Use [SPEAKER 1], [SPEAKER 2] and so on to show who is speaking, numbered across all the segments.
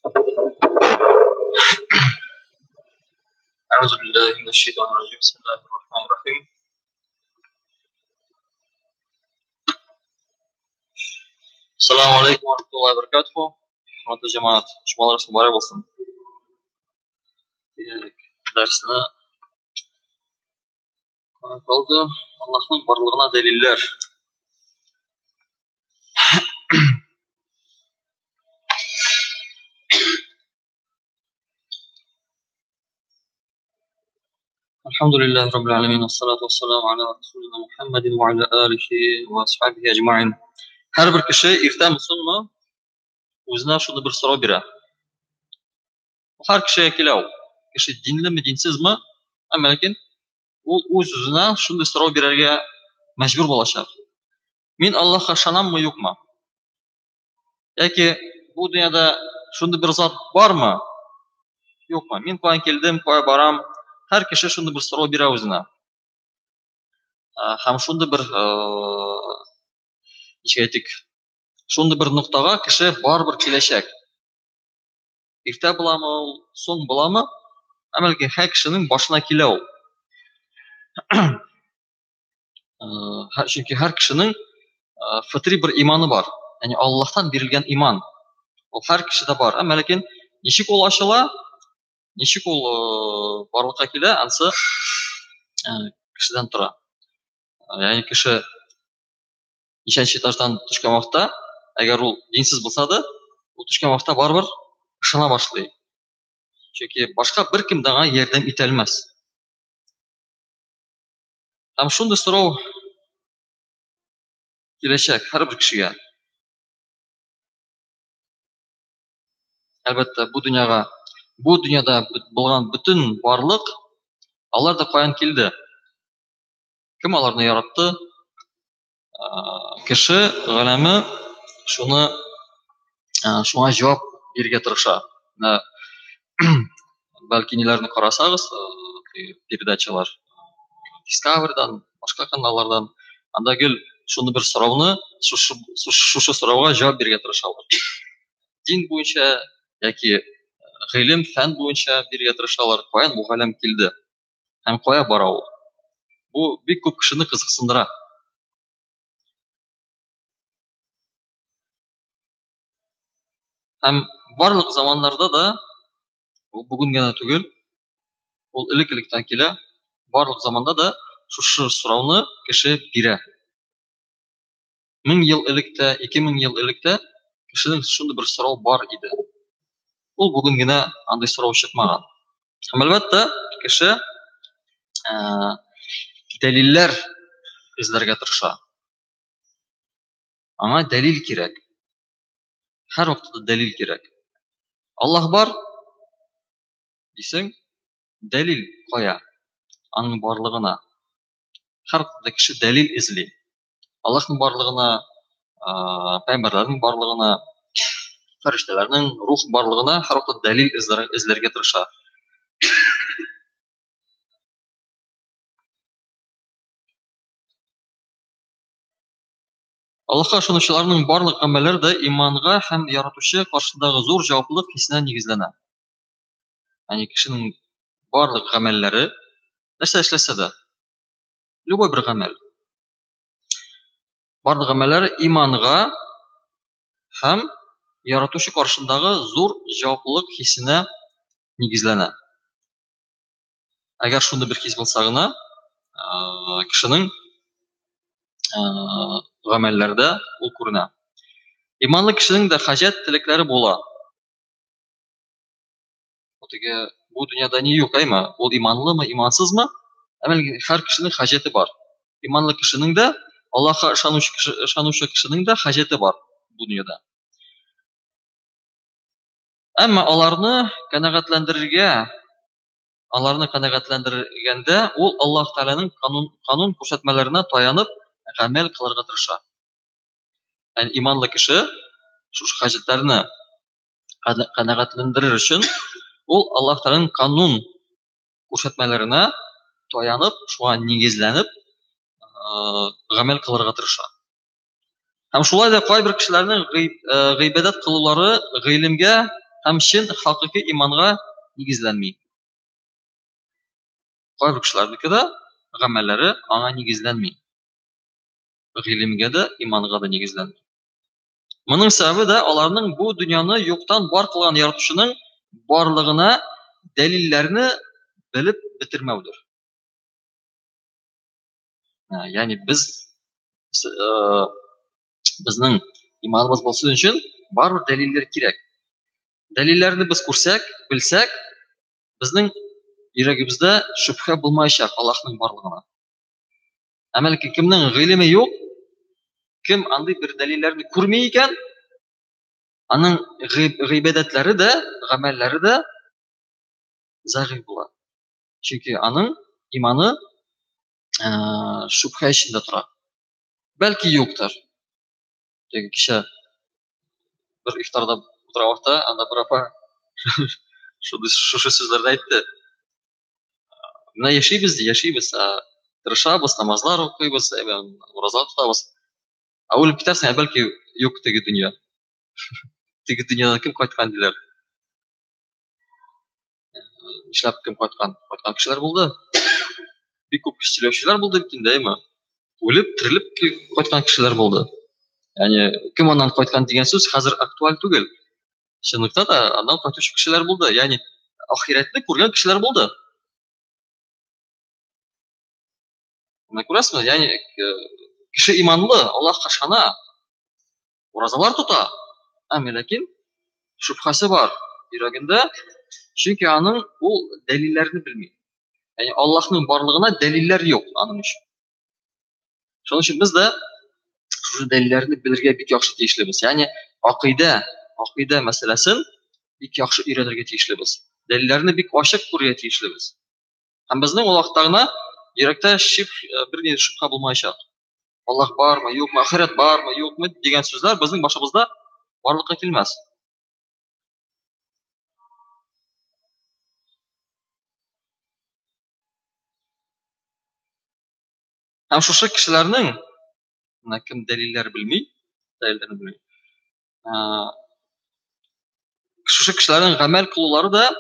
[SPEAKER 1] أعوذ بالله من الشيطان الرجيم. بسم الله الرحمن الرحيم. Ассаламу алейкум ва рахматуллахи ва баракатуху. Хөрмәтле җәмәгать, җомгаларыгыз мөбарәк булсын. Дәресне калды Аллаһның барлыгына дәлилләр. الحمد لله رب العالمين والصلاة والسلام على رسولنا محمد وعلى آله وأصحابه أجمعين. Һәрбер кеше иртәме соңмы үзенә шуны бер сорау бирә. Һәр кешегә килә ул. Кеше динлеме, динсезме, әмма ләкин ул үз-үзенә шундый сорау бирергә мәҗбүр булачак. Мин Аллаһка ышанаммы, юкмы? Яки бу дөньяда шундый бер зат бармы? Юкмы? Мин каян килдем, кая барам? Һәр кеше шундый бер сорау бирә үзенә. Һәм шундый бер, ничек әйтик, шундый бер ноктага кеше барыбер киләчәк. Иртә буламы ул, соң буламы? Әмма ләкин һәр кешенең башына килә ул. Чөнки һәр кешенең фытри бер иманы бар. Ягъни Аллаһтан бирелгән иман. Ул һәр кешедә бар. Әмма ләкин ничек ул ачыла, ничек ул барлыкка килә, ансы кешедән тора. Ягъни кеше ничәнче этаждан төшкән вакытта, әгәр ул динсез булса да, ул төшкән вакытта барыбер ышана башлый. Чөнки башка беркем дә аңа ярдәм итә алмас. Һәм шундый сорау киләчәк һәрбер кешегә. Әлбәттә, бу дөньяга, бу дөньяда булган бөтен барлык, алар да каян килде? Кем аларны яратты? Кеше галәме шуны шуңа җавап бирергә тырыша. Менә бәлки ниләрне карасагыз, передачалар Discovery'дан, башка каналлардан, анда гел шуны бер сорауны, шушы сорауга җавап бирергә тырышалар. Дин буенча яки гыйлем, фән буенча бирергә тырышалар. Каян бу галәм килде? Һәм кая бара ул? Бу бик күп кешене кызыксындыра. Һәм барлык заманнарда да, ул бүген генә түгел, ул элек-электән килә, барлык заманда да шушы сорауны кеше бирә. 1000 ел элек тә, 2000 ел элек тә кешенең шундый бер сорау бар иде. Ул бүген генә андый сорау чыкмаган. Һәм әлбәттә, кеше дәлилләр эзләргә тырыша. Аңа дәлил кирәк. Һәр вакытта дәлил кирәк. Аллаһ бар дисең, дәлил кая? Аның барлыгына. Һәр вакытта кеше дәлил эзли. Аллаһның барлыгына, пәйгамбәрләрнең барлыгына, фәрештәләрнең рух барлыгына һәр вакытта дәлил эзләргә тырыша. Аллаһка ышанучыларның барлык гамәлләре дә иманга һәм яратучы каршындагы зур җаваплылык хисенә нигезләнә. Ягъни кешенең барлык гамәлләре, нәрсә эшләсә дә, любой бер гамәл, барлык гамәлләре иманга һәм яратучы каршындагы зур җаваплылык хисенә нигезләнә. Әгәр шундый бер хис булса гына, кешенең гамәлләрдә ул күренә. Иманлы кешенең дә хаҗәт теләкләре була. Теге бу дөньяда ни юк, әйме? Ул иманлымы, имансызмы? Әмма һәр кешенең хаҗәте бар. Иманлы кешенең дә, Аллаһка ышанучы кешенең дә хаҗәте бар бу дөньяда. Әмма аларны канәгатьләндерергә, аларны канәгатьләндергәндә ул Аллаһ Тәгаләнең канун күрсәтмәләренә таянып гамәл кылырга тырыша. Ягъни иманлы кеше шушы хаҗәтләрне канәгатьләндерер өчен ул Аллаһ Тәгаләнең канун күрсәтмәләренә таянып, шуңа нигезләнеп, гамәл кылырга тырыша. Һәм шулай да кайбер кешеләрнең гыйбадәт кылулары гыйлемгә һәм чын хакыйкый иманга нигезләнми. Кайбер кешеләрнеке дә гамәлләре аңа нигезләнми. Гыйлемгә дә, иманга да нигезләнми. Моның сәбәбе дә аларның бу дөньяны юктан бар кылган яратучының барлыгына дәлилләрне белеп бетермәүдер. Ягъни без безнең иманыбыз булсын өчен барыбер дәлилләр кирәк. Дәлилләрне без күрсәк, белсәк, безнең йөрәгебездә шөбһә булмаячак Аллаһның барлыгына. Әмма ләкин кемнең гыйлеме юк, кем андый бер дәлилләрне күрми икән, аның гыйбадәтләре дә, гамәлләре дә зәгыйфь була. Чөнки аның иманы шөбһә эчендә тора. Бәлки юктыр. Теге кичә бер ифтарда утыра вакытта, анда бер апа шушы сүзләрне әйтте. Менә яшибез ди, яшибез, тырышабыз, намазлар укыйбыз, ураза тотабыз. Ә үлеп китәрсең, ә бәлки юк теге дөнья. Теге дөньядан кем кайткан диләр. Нишләп кем кайткан? Кайткан кешеләр булды. Бик күп сөйләүчеләр булды бит инде, әйме? Үлеп, терелеп кайткан кешеләр булды. Ягъни кем аннан кайткан дигән сүз хәзер актуаль түгел. Чынлыкта да аннан кайтучы кешеләр булды. Ягъни ахирәтне күргән кешеләр булды. Менә күрәсезме? Ягъни кеше иманлы, Аллаһка ышана, уразалар тота, әмма ләкин шөбһәсе бар йөрәгендә, чөнки аның ул дәлилләрне белми. Ягъни Аллаһның барлыгына дәлилләр юк аның өчен. Шуның өчен без дә шушы дәлилләрне белергә бик яхшы тиешлебез. Ягъни акыйдә, акыйдә мәсьәләсен бик яхшы өйрәнергә тиешлебез. Дәлилләрне бик ачык күрергә тиешлебез. Һәм безнең ул вакытта гына йөрәктә шик, берни шөбһә булмаячак. Аллаһ бармы, юкмы, ахирәт бармы, юкмы дигән сүзләр безнең башыбызда барлыкка килмәс. Һәм шушы кешеләрнең, менә кем дәлилләр белми, дәлилләрне белми. Шушы кешеләрнең гамәл кылулары да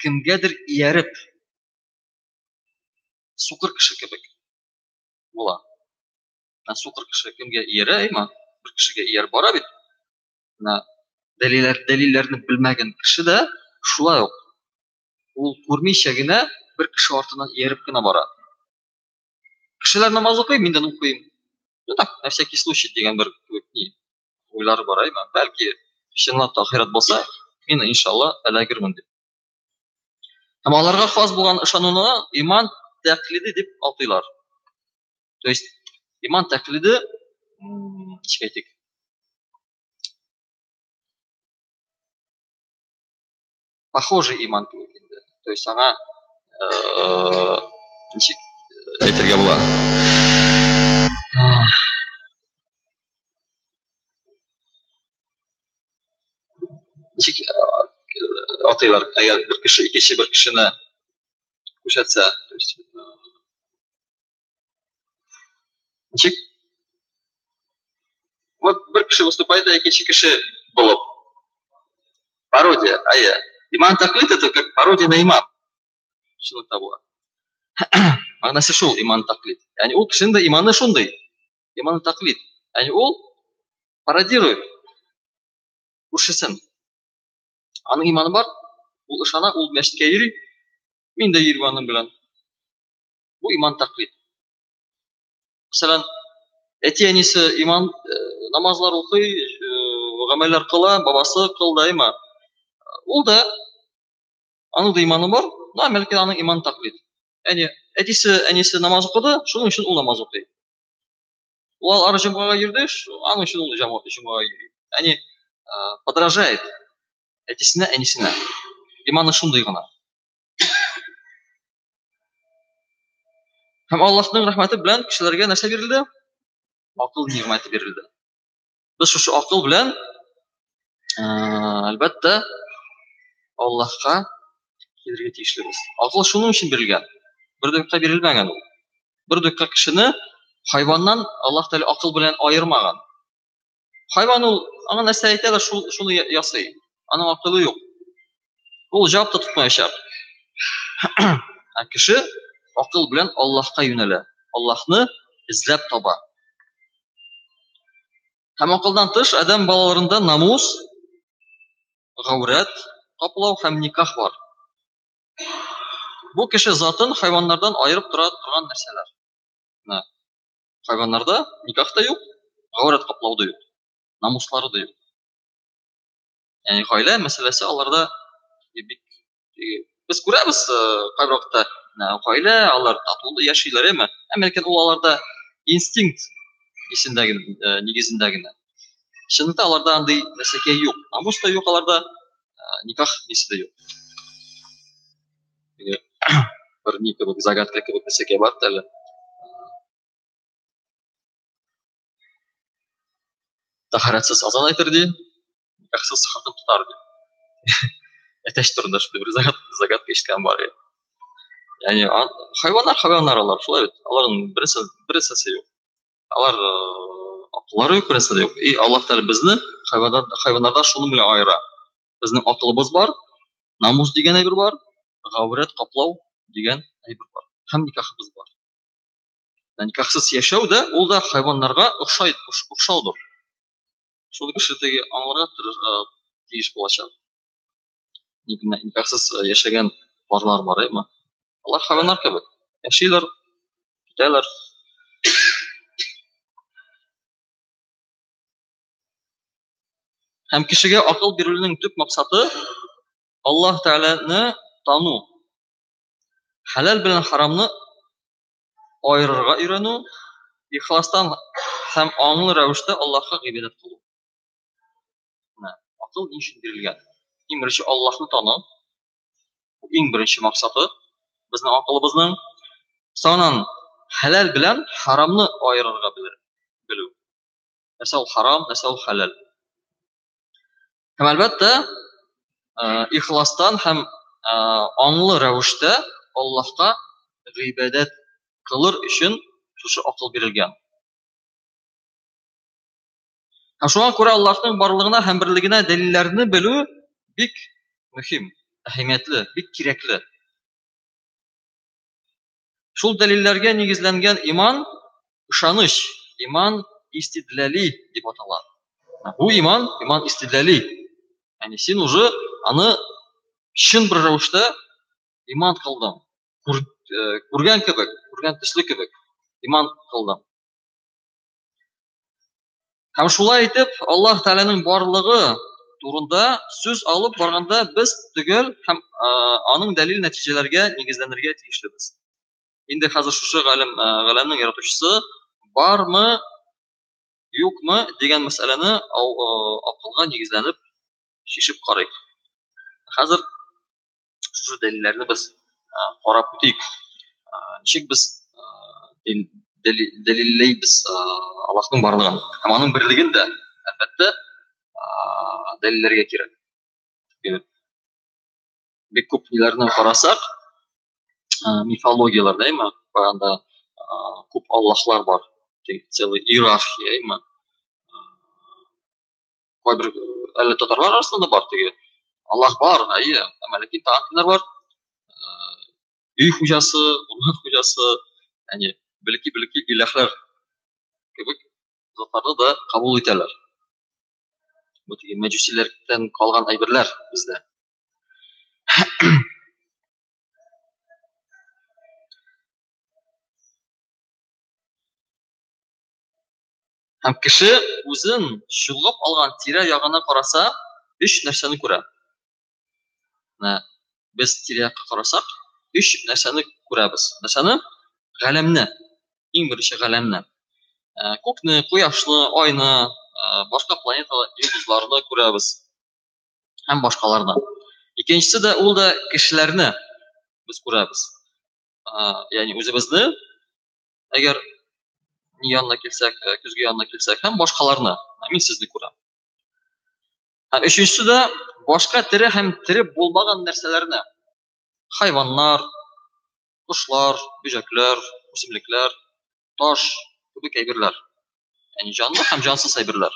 [SPEAKER 1] кемгәдер ияреп, сукыр кеше кебек була. Менә сукыр кеше кемгә иярә, әйме? Бер кешегә ияреп бара бит. Менә дәлилләр, дәлилләрне белмәгән кеше дә шулай ук ул күрмичә генә бер кеше артыннан ияреп кенә бара. Кешеләр намаз укый, мин дә укыйм. Ну так, на всякий случай дигән бер кебек ни уйлары бар, әйме? Бәлки, чынлап та ахирәт булса, мин иншалла эләгермен дип. Һәм аларга хас булган ышануны иман тәкълиде дип атыйлар. То есть иман тәкълиде, ничек әйтик, похожий иман кебек инде. То есть аңа ничек әйтергә була? Ничек атыйлар, әгәр бер кеше икенче бер кешене күрсәтсә, то есть ничек? Вот бер кеше выступает, а икенче кеше булып. Пародия, әйе. Иман тәкълид это как пародия на иман. Чынлыкта була. Мәгънәсе шул иман тәкълид. Ягъни ул кешенең дә иманы шундый. Иманы тәкълид. Ягъни ул пародирует күршесен. Аның иманы бар, ул ышана, ул мәчеткә йөри. Мин дә йөрим аның белән. Бу иман тәкълид. Мәсәлән, әти-әнисе иман намазлар укый, гамәлләр кыла, бабасы кылды, әйме? Ул да аның да иманы бар, но бәлки аның иман тәкълид. Ягъни әтисе, әнисе намаз укыды, шуның өчен ул намаз укый. Ул ары җомгага йөрде, аның өчен ул җомгага йөри. Ягъни подражает әтисенә, әнисенә. Иманы шундый гына. Һәм Аллаһның рәхмәте белән кешеләргә нәрсә бирелде? Акыл нигъмәте бирелде. Без шушы акыл белән, әлбәттә, Аллаһка килергә тиешлебез. Акыл шуның өчен бирелгән. Бер дә юкка бирелмәгән ул. Бер дә юкка кешене хайваннан Аллаһ Тәгалә акыл белән аермаган. Хайван ул аңа нәрсә әйтәләр, шул шуны ясый. Аның акылы юк. Ул җавап та тотмаячак. Ә кеше акыл белән Аллаһка юнәлә, Аллаһны эзләп таба. Һәм акылдан тыш адәм балаларында намус, гаурәт каплау һәм никах бар. Бу кеше затын хайваннардан аерып тора торган нәрсәләр. Менә хайваннарда никах та юк, гаурәт каплау да юк, намуслары да юк. Ягъни гаилә мәсьәләсе аларда бик без күрәбез кайбер вакытта гаилә алар тату яшиләр, әмма әмма ләкин ул аларда инстинкт исендә генә, нигезендә генә. Чынлыкта аларда андый нәрсәкәй юк. Намус та юк аларда, никах нисе дә юк. Бер ни кебек, загадка кебек нәрсәкәй бар әле. Тәһарәтсез азан әйтер ди, никахсыз хатын тотар ди. Әтәч турында шундый бер загадка ишеткән бар. Ягъни хайваннар хайваннар алар, шулай бит. Аларның берсе берсесе юк. Алар акыллары юк, берсе дә юк. И Аллаһ Тәгалә безне хайваннар хайваннардан шуның белән аера. Безнең акылыбыз бар, намус дигән әйбер бар, гаурәт каплау дигән әйбер бар. Һәм никахыбыз бар. Никахсыз яшәү дә ул да хайваннарга охшай охшаудыр. Шул кеше теге аңларга тиеш булачак. Никахсыз яшәгән парлар бар, әйме? Алар хайваннар кебек. Яшиләр, китәләр. Һәм кешегә акыл бирүнең төп максаты Аллаһ Тәгаләне тану, хәләл белән харамны аерырга өйрәнү, ихластан һәм аңлы рәвештә Аллаһка гыйбадәт кылу. Менә акыл ни өчен бирелгән? Иң беренче Аллаһны тану. Бу иң беренче максаты безнең акылыбызның. Соңыннан хәләл белән харамны аерырга белү. Нәрсә ул харам, нәрсә ул хәләл. Һәм әлбәттә, ихластан һәм аңлы рәвештә Аллаһка гыйбадәт кылыр өчен шушы акыл бирелгән. Һәм шуңа күрә Аллаһның барлыгына һәм берлегенә дәлилләрне белү бик мөһим, әһәмиятле, бик кирәкле. Шул дәлилләргә нигезләнгән иман, ышаныч, иман истидләли дип атала. Бу иман, иман истидләли. Ягъни син уже аны чын бер рәвештә иман кылдың. Күргән кебек, күргән төсле кебек иман кылдың. Һәм шулай итеп, Аллаһ Тәгаләнең барлыгы турында сүз алып барганда без төгәл һәм аның дәлил нәтиҗәләргә нигезләнергә тиешлебез. Инде хәзер шушы галәм, галәмнең яратучысы бармы, юкмы дигән мәсьәләне акылга нигезләнеп чишеп карыйк. Хәзер шушы дәлилләрне без карап үтик. Ничек без дәлилләйбез Аллаһның барлыгын һәм аның берлеген дә, әлбәттә, дәлилләргә кирәк. Бик күп ниләрне карасак, мифологияләр, әйме, анда күп Аллаһлар бар, целый иерархия, әйме. Кайбер әле татарлар арасында да бар теге Аллаһ бар, әйе, әмма ләкин тагын кемнәр бар? Өй хуҗасы, урман хуҗасы, ягъни бәлки-бәлки иләһләр кебек затларны да кабул итәләр. Бу теге мәҗүсиләрдән калган әйберләр бездә. Һәм кеше үзен чолгап алган тирә-ягына караса, өч нәрсәне күрә. Менә без тирә-якка карасак, өч нәрсәне күрәбез. Нәрсәне? Галәмне. Иң беренче галәмне. Күкне, кояшны, айны, башка планета йолдызларны күрәбез. Һәм башкаларны. Икенчесе дә ул да кешеләрне без күрәбез. Ягъни үзебезне, әгәр ни янына килсәк, көзге янына килсәк, һәм башкаларны, мин сезне күрәм. Һәм өченчесе дә башка тере һәм тере булмаган нәрсәләрне. Хайваннар, кошлар, бөҗәкләр, үсемлекләр, таш кебек әйберләр. Ягъни җанлы һәм җансыз әйберләр.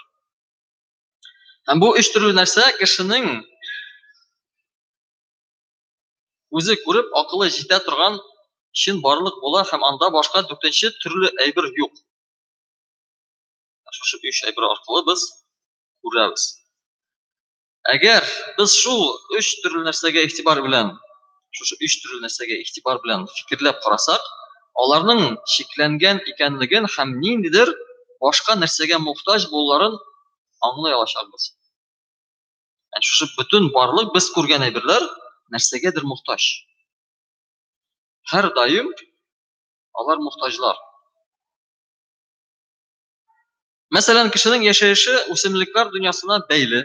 [SPEAKER 1] Һәм бу өч төрле нәрсә кешенең Күзе күреп, акылы җитә торган чын барлык була һәм анда башка дүртенче төрле әйбер юк. Шушы өч әйбер аркылы без күрәбез. Әгәр без шул өч төрле нәрсәгә игътибар белән, шушы өч төрле нәрсәгә игътибар белән фикерләп карасак, аларның чикләнгән икәнлеген һәм ниндидер башка нәрсәгә мохтаҗ булуларын аңлый алачакбыз. Ә шушы бөтен барлык без күргән әйберләр нәрсәгәдер мохтаҗ. Һәр даим алар мохтаҗлар. Мәсәлән, кешенең яшәеше үсемлекләр дөньясына бәйле.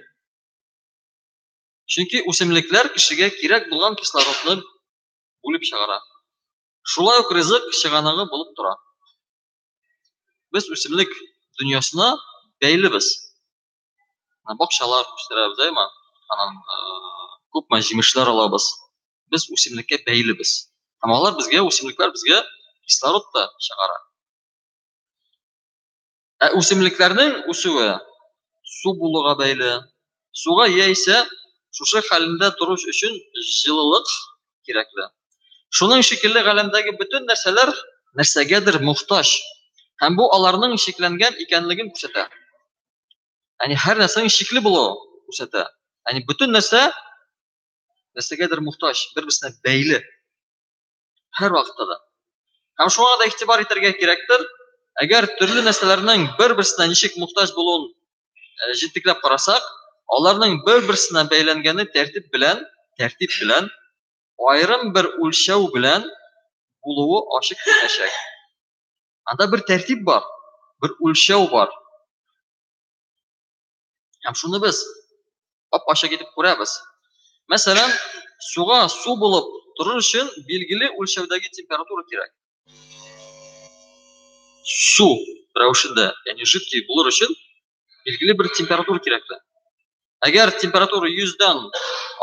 [SPEAKER 1] Чөнки үсемлекләр кешегә кирәк булган кислородны бүлеп чыгара. Шулай ук ризык чыганагы булып тора. Без үсемлек дөньясына бәйлебез. Бакчалар үстерәбез, әйме? Аннан күпме җимешләр алабыз. Без үсемлеккә бәйлебез. Һәм алар безгә, үсемлекләр безгә кислород та чыгара. Ә үсемлекләрнең үсүе су булуга бәйле. Суга яисә шушы хәлендә тору өчен җылылык кирәкле. Шуның шикелле галәмдәге бөтен нәрсәләр нәрсәгәдер мохтаҗ. Һәм бу аларның чикләнгән икәнлеген күрсәтә. Ягъни һәр нәрсәнең чикле булуы күрсәтә. Ягъни бөтен нәрсә нәрсәгәдер мохтаҗ, бер-берсенә бәйле. Һәр вакытта да. Һәм шуңа да игътибар итәргә кирәктер, әгәр төрле нәрсәләрнең бер-берсенә ничек мохтаҗ булуын җентекләп карасак, аларның бер-берсенә бәйләнгәне тәртип белән, тәртип белән, аерым бер үлчәү белән булуы ачык күренәчәк. Анда бер тәртип бар, бер үлчәү бар. Һәм шуны без ап-ачык итеп күрәбез. Мәсәлән, суга су булып торыр өчен билгеле үлчәүдәге температура кирәк. Су рәвешендә, ягъни жидкий булыр өчен билгеле бер температура кирәкле. Әгәр температура 100дән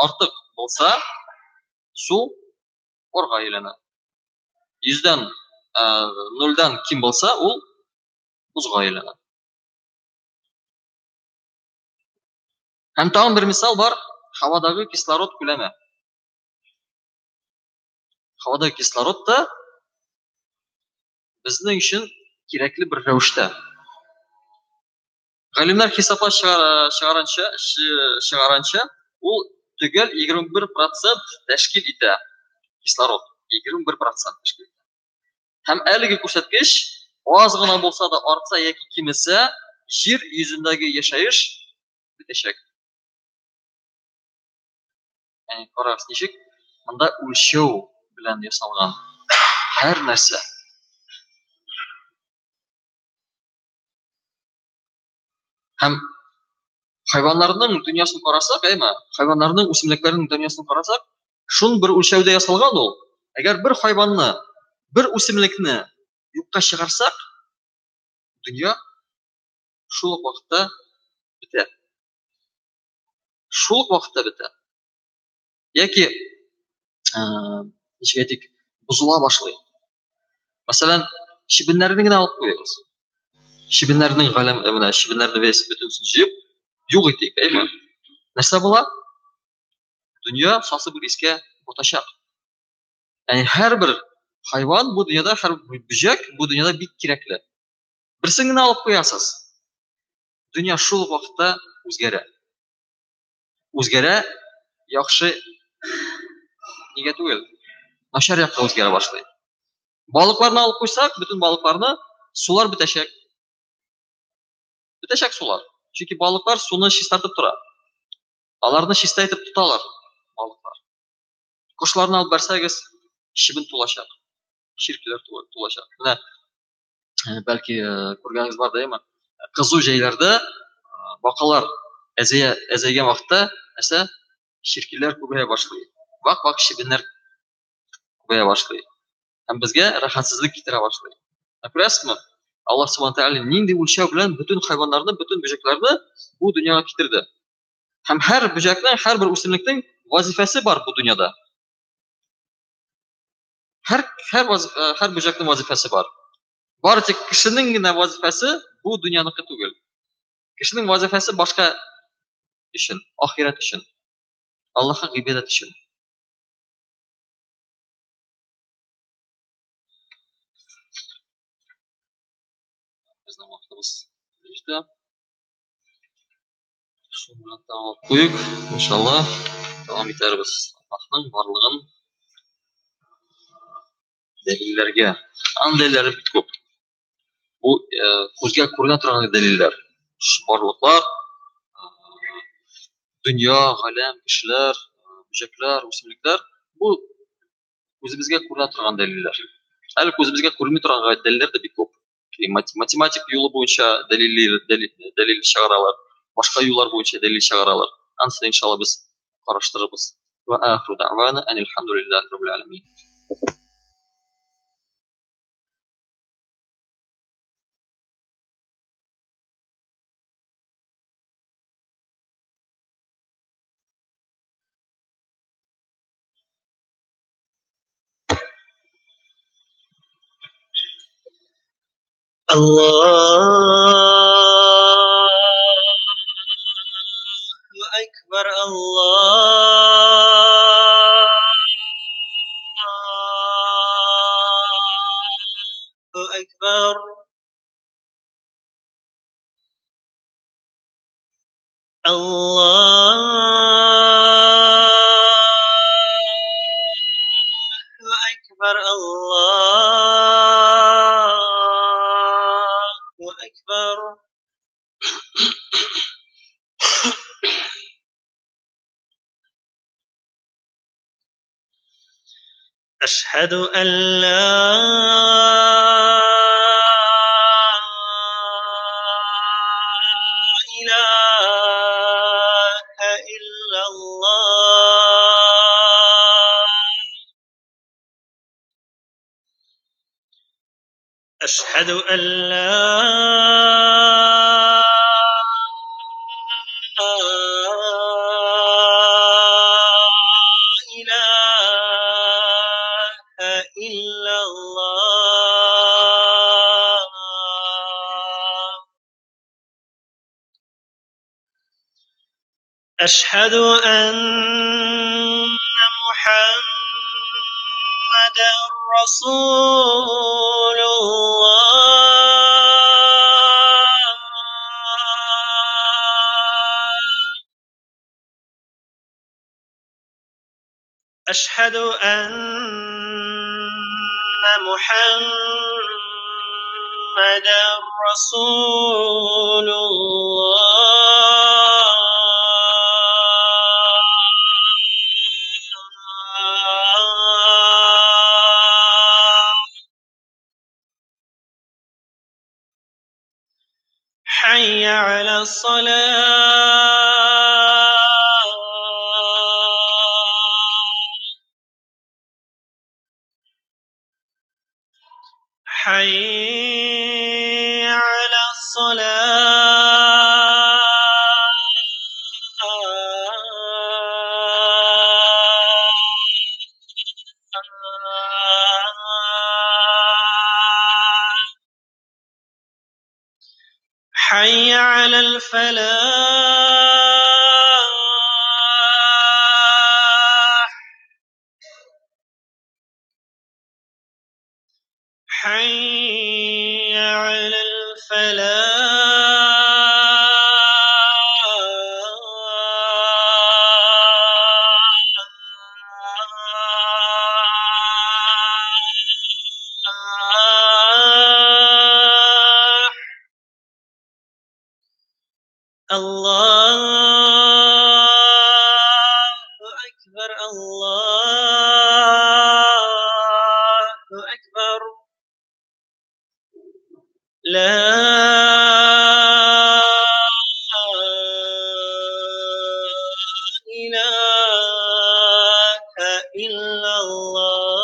[SPEAKER 1] артык булса, су парга әйләнә. 100дән нольдән ким булса, ул бозга әйләнә. Һәм тагын бер мисал бар, һавадагы кислород күләме. Һавадагы кислород та безнең өчен кирәкле бер рәвештә. Галимнәр хисаплап чыгаранча, чыгаранча, ул төгәл 21% тәшкил итә кислород. 21% тәшкил итә. Һәм әлеге күрсәткеч аз гына булса да артса яки кимесә, җир йөзендәге яшәеш бетәчәк. Яни карагыз, ничек монда үлчәү белән ясалган һәр нәрсә. Һәм хайваннарның дөньясын карасак, әйме, хайваннарның, үсемлекләрнең дөньясын карасак, шул бер үлчәүдә ясалган ул. Әгәр бер хайванны, бер үсемлекне юкка чыгарсак, дөнья шул ук вакытта бетә. Шул ук вакытта бетә. Яки, ничек әйтик, бозыла башлый. Мәсәлән, чебеннәрне генә алып куегыз. Чебеннәрнең галәм, менә чебеннәрне весь бөтенесен җыеп, юк итик, әйме? Нәрсә була? Дөнья сасы бер искә батачак. Ягъни һәрбер хайван бу дөньяда, һәрбер бөҗәк бу дөньяда бик кирәкле. Берсен генә алып куясыз. Дөнья шул ук вакытта үзгәрә. Үзгәрә, яхшы нигә түгел, начар якка үзгәрә башлый. Балыкларны алып куйсак, бөтен балыкларны, сулар бетәчәк. Бетәчәк сулар. Чөнки балыклар суны чистартып тора. Аларны чиста итеп тоталар балыклар. Кошларны алып барсагыз, чебен тулачак. Чиркиләр тулачак. Менә бәлки күргәнегез бар да, әйме? Кызу җәйләрдә бакалар әзәя әзәйгән вакытта нәрсә? Чиркиләр күбәя башлый. Вак-вак чебеннәр күбәя башлый. Һәм безгә рәхәтсезлек китерә башлый. Ә күрәсезме? Аллаһ Субхану Тәгалә нинди үлчәү белән бөтен хайваннарны, бөтен бөҗәкләрне бу дөньяга китерде. Һәм һәр бөҗәкнең, һәрбер үсемлекнең вазифасы бар бу дөньяда. Һәр һәр вазифа, һәр бөҗәкнең вазифасы бар. Бары тик кешенең генә вазифасы бу дөньяныкы түгел. Кешенең вазифасы башка өчен, ахирәт өчен. Аллаһка гыйбадәт өчен. Вакытыбыз җитә. Шуның белән тәмамлап куйыйк. Иншалла, дәвам итәрбез. Аллаһның барлыгын дәлилләргә. Аның дәлилләре бик күп. Бу күзгә күренә торган дәлилләр. Барлыклар, дөнья, галәм, кешеләр, бөҗәкләр, үсемлекләр бу күзебезгә күренә торган дәлилләр. Әле күзебезгә күренми торган дәлилләр дә бик күп. Математик юлы буенча дәлил чыгаралар, башка юллар буенча дәлил чыгаралар. Ансын иншалла без караштырырбыз. Ва ахиру дa'вана анилхамдулиллахи раббил аламин.
[SPEAKER 2] الله أكبر الله أكبر الله أكبر الله أكبر أشهد أن لا إله إلا الله أشهد أن لا إله إلا الله أشهد أن محمدا رسول الله أشهد أن محمدا رسول الله حي على الصلاة حي على الصلاة حي على الفلاح حي على الفلاح الله أكبر الله أكبر لا إله إلا الله.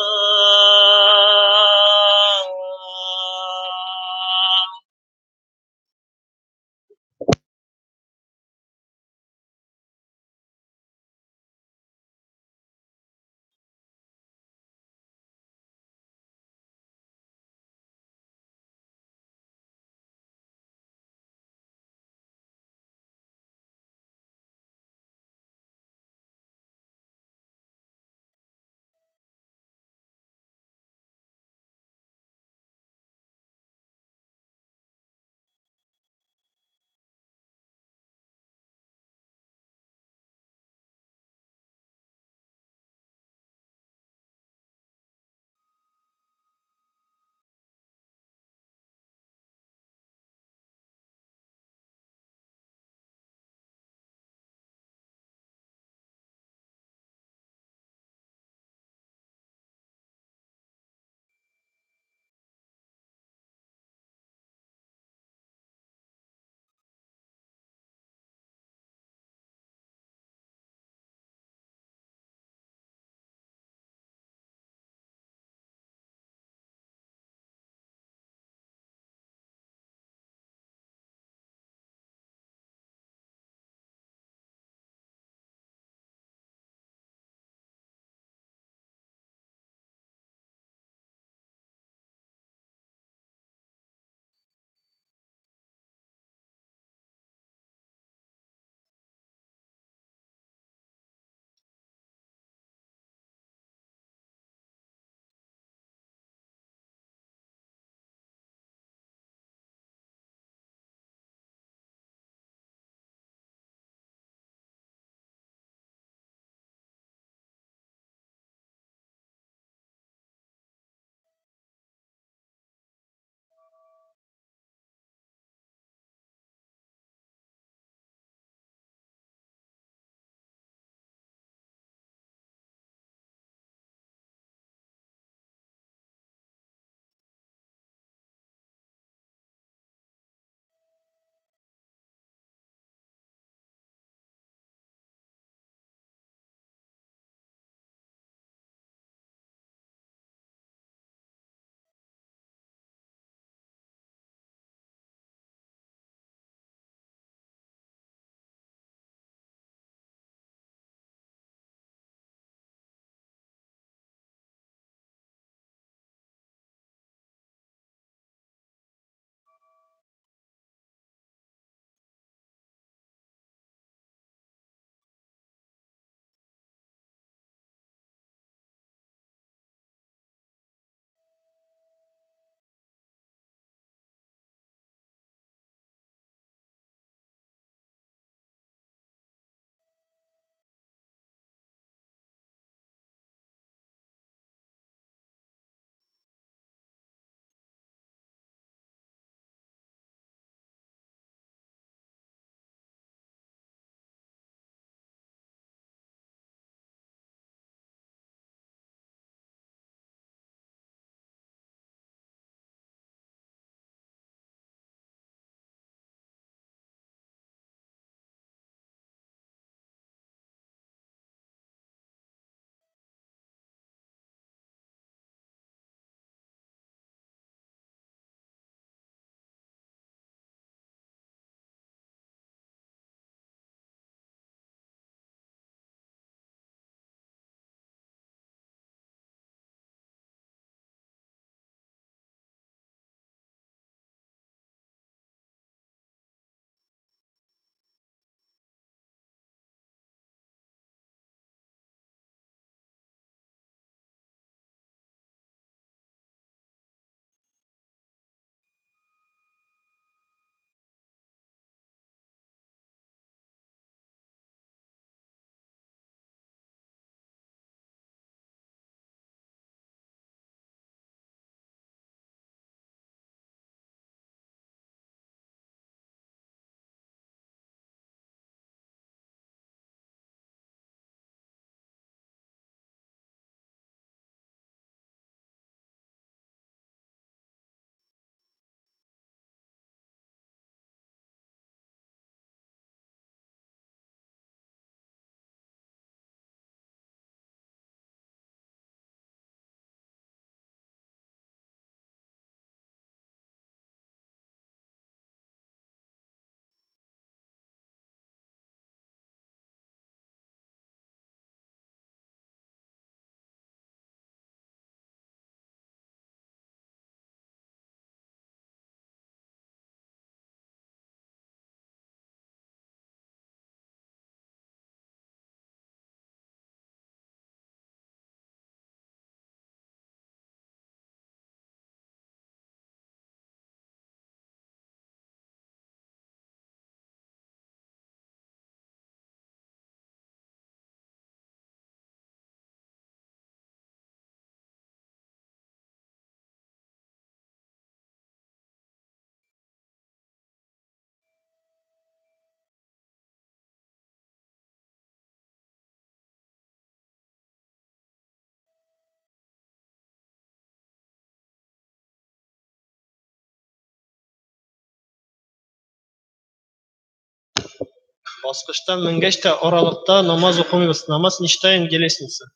[SPEAKER 2] Баскычтан менгәч тә аралыкта намаз укымыйбыз. Намаз не читаем, где лестница.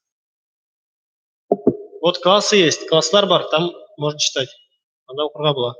[SPEAKER 2] Вот классы есть, класслар бар, там можно читать. Анда укырга була.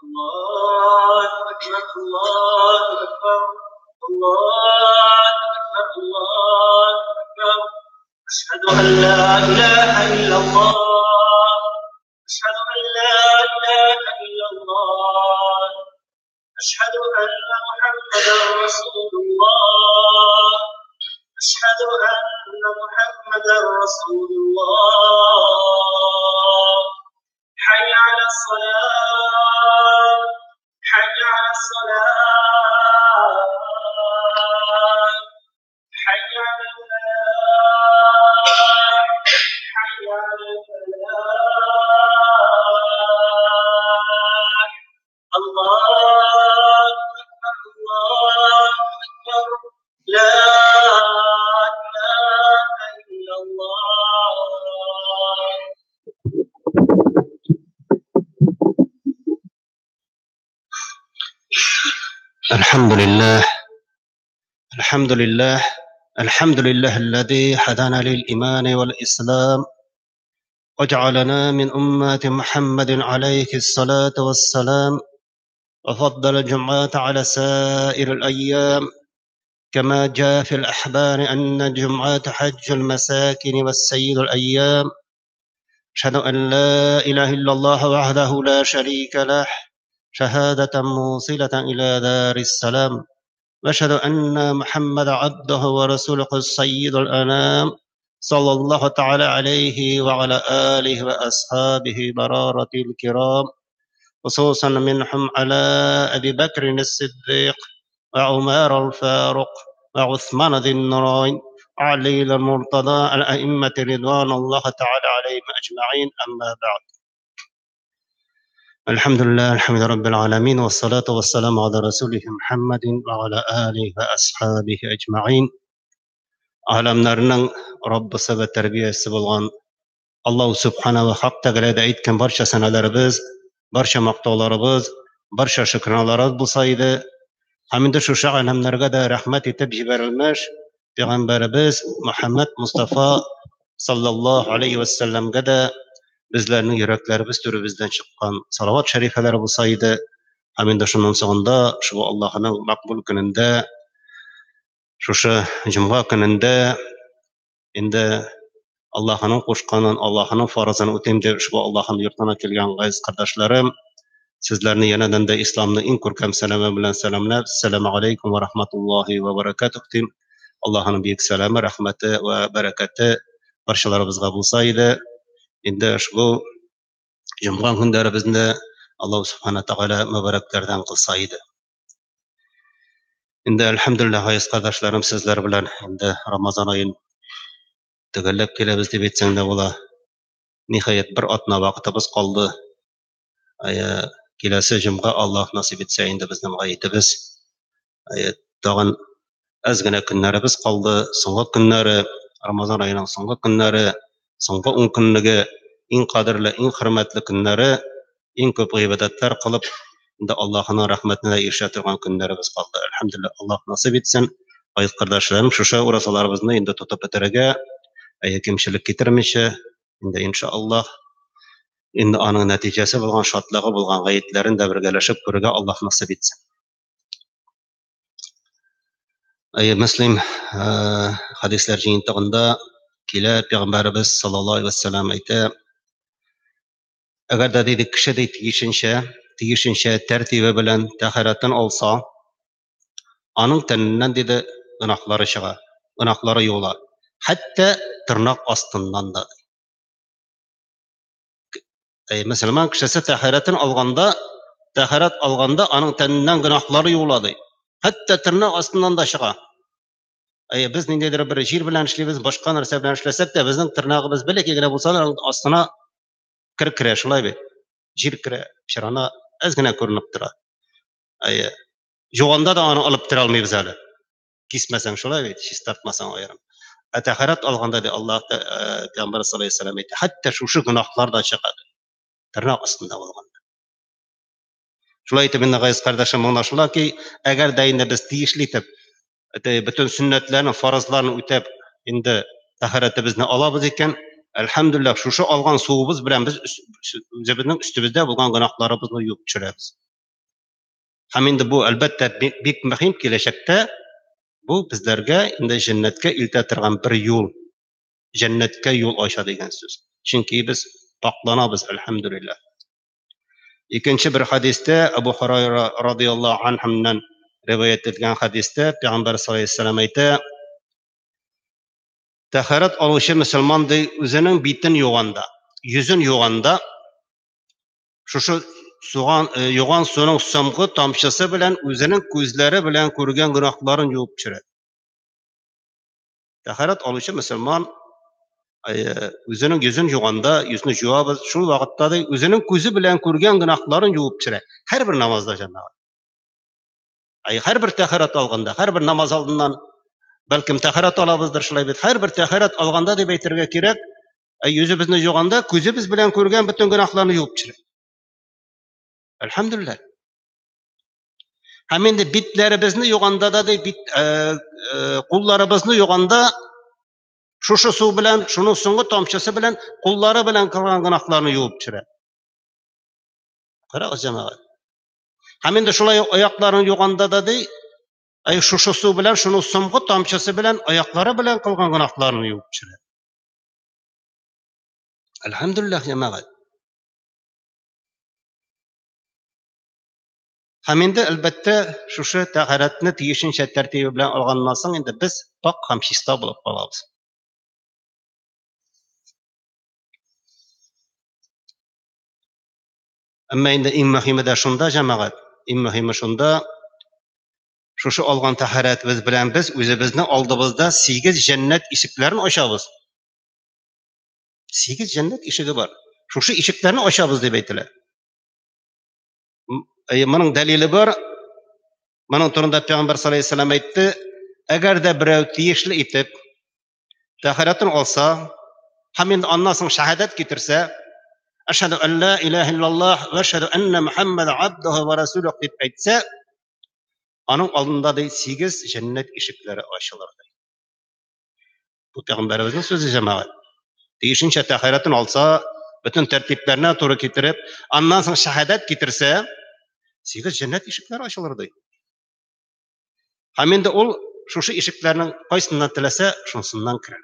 [SPEAKER 2] الله أكبر الله أكبر الله أكبر الله أكبر أشهد أن لا إله إلا الله أشهد أن لا إله إلا الله أشهد أن محمدا رسول الله أشهد أن محمدا رسول الله حي على الصلاة حي على الصلاة حي على الفلاح حي على الفلاح الله أكبر الله أكبر لا إله إلا الله. الحمد لله الحمد لله الحمد لله الذي هدانا للإيمان والإسلام وجعلنا من أمة محمد عليه الصلاة والسلام وفضل الجمعة على سائر الأيام كما جاء في الأحبار أن الجمعة حج المساكن والسيد الأيام. أشهد أن لا إله إلا الله وحده لا شريك له شهادة موصلة إلى دار السلام، وأشهد أن محمد عبده ورسوله السيد الأنام صلى الله تعالى عليه وعلى آله وأصحابه برارة الكرام، خصوصا منهم على أبي بكر الصديق وعمر الفاروق وعثمان ذي النورين وعلي المرتضى الأئمة رضوان الله تعالى عليهم أجمعين. أما بعد، الحمد لله الحمد رب العالمين والصلاة والسلام على رسوله محمد وعلى آله وأصحابه أجمعين. Alamlarning Robbisi va tarbiyachisi bo'lgan Alloh subhanahu va haq taolada aytgan barcha sanalarimiz, barcha maqtovlarimiz, barcha shukronalarimiz bo'lsa edi. Hamda shu alamlarga da rahmat etib jibarilmish payg'ambarimiz Muhammad Mustafa sallallohu alayhi vasallamga da bizlarning yuraklarimiz turimizdan chiqqan salovat sharifalari bo'lsa edi. Hamda shundan so'ngda shu Allohning maqbul kunida, shu juma kunida endi Allohning qo'shqanini, Allohning farzini o'tayim deb ushbu Allohning yurtiga kelgan aziz qardoshlarim, sizlarni yanadan da islomning eng ko'rkam salami bilan salamlab, assalomu alaykum va rahmatullohi va barakatuh deyim. Allohning buyuk salami, rahmati va barakati barchalarimizga bo'lsa edi. Endi ushbu juma kunlarimizni Alloh subhanahu taolo muboraklardan qilsa edi. Endi alhamdulillah aziz qardoshlarim, sizlar bilan endi Ramazon oyini tugallab kelamiz deb aytsang da bo'la. Nihoyat bir otna vaqtimiz qoldi. Kelasi juma Alloh nasib etsa endi bizning g'ayitimiz. Tag'in ozgina kunlarimiz qoldi. So'nggi kunlari, Ramazon oyining so'nggi kunlari, so'nggi 10 kunligi eng qadrli, eng hurmatli kunlari, eng ko'p ibodatlar qilib endi Allohning rahmatiga erisha turgan kunlarimiz qoldi. Alhamdulillah, Alloh nasib etsin. Aziz qardoshlarim, shu o'razalarimizni endi tutib bitirga, kamchilik keltirmishi, endi inshaalloh endi aning natijasi bo'lgan, shodligi bo'lgan g'ayitlarini da birgalashib ko'rga Alloh nasib etsin. Muslim hadislar jiyintig'ida kela payg'ambarimiz sallallohu alayhi vasallam aytdi: agarda deydi kishi deydi tegishincha tartibi bilan tahoratdan olsa, aning tanidan deydi gunohlari chiqa, gunohlari yo'la, hatto tirnoq ostindan da. Musulmon kishisi tahoratini olganda, tahorat olganda aning tanidan gunohlari yo'ladi, hatto tirnoq ostindan da chiqa. Biz nendaydir bir yer bilan ishlaymiz, boshqa narsa bilan ishlasak-da, bizning tirnog'imiz bilakigina bo'lsa, ostina kir kira, shulay bit. Yer kira, pishirana ozgina ko'rinib turadi. Yo'g'onda da uni olib tura olmaymiz hali. Kesmasang shulay bit, chistartmasang ayrim. Tahorat olganda de Alloh payg'ambar sollallohu alayhi vasallam aytdi, hatto shu gunohlar da chiqadi. Tirnoq ostida bo'lganda. Shulay etib endi aziz qardoshim, anglashilaki, agarda endi biz tegishli etib butun sunnatlarni, farzlarni o'tab endi tahoratimizni olamiz ekan, alhamdulillah shu olgan suvimiz bilan biz o'zimizning ustimizda bo'lgan gunohlarimizni yuvib tushiramiz. Ham endi bu albatta bek muhim, kelashakda bu bizlarga endi jannatga eltatirgan bir yo'l, jannatga yo'l ochadi degan so'z. Chunki biz poklanamiz alhamdulillah. Ikkinchi bir hadisda Abu Hurayra radhiyallohu anhudan rivoyat etilgan hadisda payg'ambar sollallohu alayhi vasallam aytdi: tahorat oluvchi musulmon o'zining betini yuvganda, yuzini yuvganda shu so'g'on yo'g'on suvning so'nggi tomchisi bilan o'zining ko'zlari bilan ko'rgan gunohlarini yuvib tushiradi. Tahorat oluvchi musulmon o'zining yuzini yuvganda, yuzini yuvamiz, shu vaqtda o'zining ko'zi bilan ko'rgan gunohlarini yuvib tushiradi. Har bir namozda jamoat. Har bir tahorat olganda, har bir namoz oldindan balkim tahorat olamizdir shulay bit. Har bir tahorat olganda deb aytirga kerak, yuzimizni yuvganda ko'zimiz bilan ko'rgan butun gunohlarni yuvib tushiradi. Alhamdulillah. Һәм инде битләребезне юганда да ди, бит, кулларыбызны юганда шушы су белән, шуның соңгы тамчысы белән куллары белән кылган гөнаһларны юып төшерә. Карагыз, җәмәгать. Һәм инде шулай ук аякларын юганда да ди, ай шушы су белән, шуның соңгы тамчысы белән аяклары белән кылган гөнаһларны юып төшерә. Әлхәмдүлилләһ, җәмәгать. Һәм инде, әлбәттә, шушы тәһарәтне тиешенчә тәртибе белән алганнан соң инде без пак һәм чиста булып калабыз. Әмма инде иң мөһиме дә шунда, җәмәгать, иң мөһиме шунда, шушы алган тәһарәтебез белән без үзебезнең алдыбызда 8 җәннәт ишекләрен ачабыз. 8 җәннәт ишеге бар. Шушы ишекләрне ачабыз дип әйтелә. Моның дәлиле бар. Моның турында Пәйгамбәр саллаллаһу алейһи вәсәлләм әйтте, әгәр дә берәү тиешле итеп тәһарәтен алса һәм инде аннан соң шәһадәт китерсә, әшһәду ан ла илаһа иллаллаһ ва әшһәду анна Мухаммадан абдуһу ва расулуһу дип әйтсә, аның алдында ди 8 җәннәт ишекләре ачылыр ди. Бу пәйгамбәребезнең сүзе, җәмәгать. Тиешенчә тәһарәтен алса, бөтен тәртипләренә туры китереп, аннан соң шәһадәт китерсә, 8 җәннәт ишекләре ачылыр ди. Һәм инде ул шушы ишекләрнең кайсыннан теләсә, шунсыннан керер.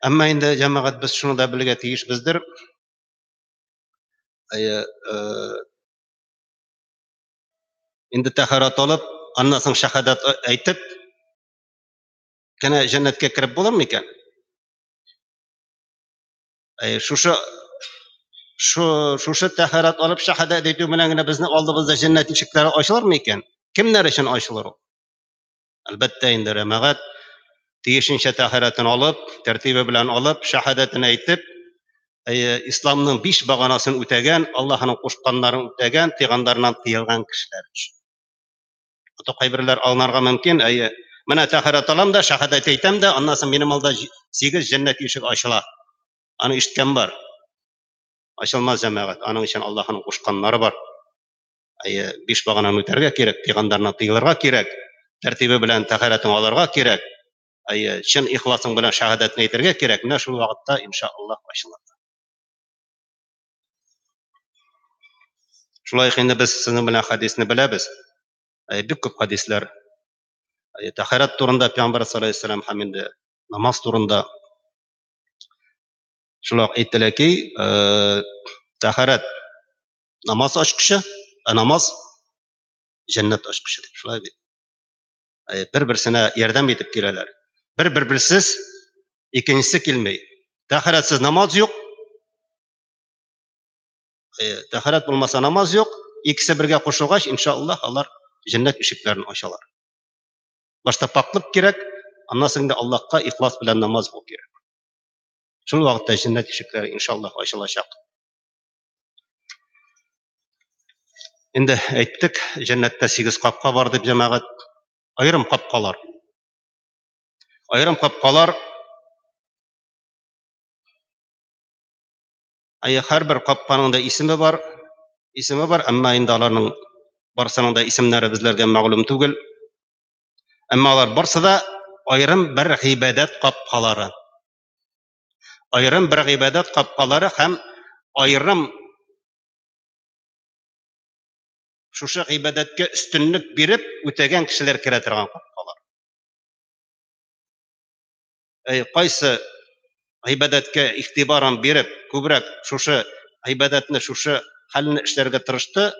[SPEAKER 2] Әмма инде, җәмәгать, без шуны да белергә тиешбездер. Инде тәһарәт алып, аннан соң шәһадәт әйтеп, кенә җәннәткә кереп булыр микән? Шушы шушы тәһарәт алып шәһадәт әйтү белән генә безнең алдыбызда җәннәт ишекләре ачылыр микән? Кемнәр өчен ачылыр ул? Әлбәттә инде, җәмәгать, тиешенчә тәһарәтен алып, тәртибе белән алып, шәһадәтен әйтеп, исламның 5 баганасын үтәгән, Аллаһының кушканнарын үтәгән, тыйганнарыннан тыелган кешеләр өчен. Ата кайберләр алынырга мөмкин, әйе, менә тәһарәт алам да, шәһадәт әйтәм дә, аннан соң минем алда 8 җәннәт ишеге ачыла. Аны ишеткән бар. Ачылмас, җәмәгать, аның өчен Аллаһының кушканнары бар. Әйе, 5 багананы үтәргә кирәк, тыйганнарыннан тыелырга кирәк, тәртибе белән тәһарәтен алырга кирәк. Әйе, чын ихласың белән шәһадәтне әйтергә кирәк. Менә шул вакытта иншаллаһ ачылыр. Шулай ук инде без сезнең белән хәдисне беләбез. Әйе, бик күп хәдисләр. Әйе, тәһарәт турында Пәйгамбәр саллаллаһу алейһи ва сәлләм һәм инде намаз турында шулай ук әйтелә ки, тәһарәт намаз ачкычы, ә намаз җәннәт ачкычы дип, шулай бит. Бер-берсенә ярдәм итеп киләләр. Бер-бер-берсез икенчесе килми. Тәһарәтсез намаз юк. Тәһарәт булмаса намаз юк. Икесе бергә кушылгач, иншаллаһ, алар җәннәт ишекләрен ачалар. Башта пакьлык кирәк, аннан соң инде Аллаһка ихлас белән намаз уку кирәк. Шул вакытта җәннәт ишекләре иншаллаһ ачылачак. Инде әйттек, җәннәттә 8 капка бар дип, җәмәгать. Аерым капкалар. Аерым капкалар. Әйе, һәрбер капканың да исеме бар. Исеме бар, әмма инде аларның барсының да исемнәре безләргә мәгълүм түгел. Әмма алар барсы да аерым бер гыйбадәт капкалары. Аерым бер гыйбадәт капкалары һәм аерым шушы гыйбадәткә өстенлек биреп үтәгән кешеләр керә торган капкалар. Әй, кайсы гыйбадәткә игътибарын биреп, күбрәк шушы гыйбадәтне, шушы хәлне эшләргә тырышты,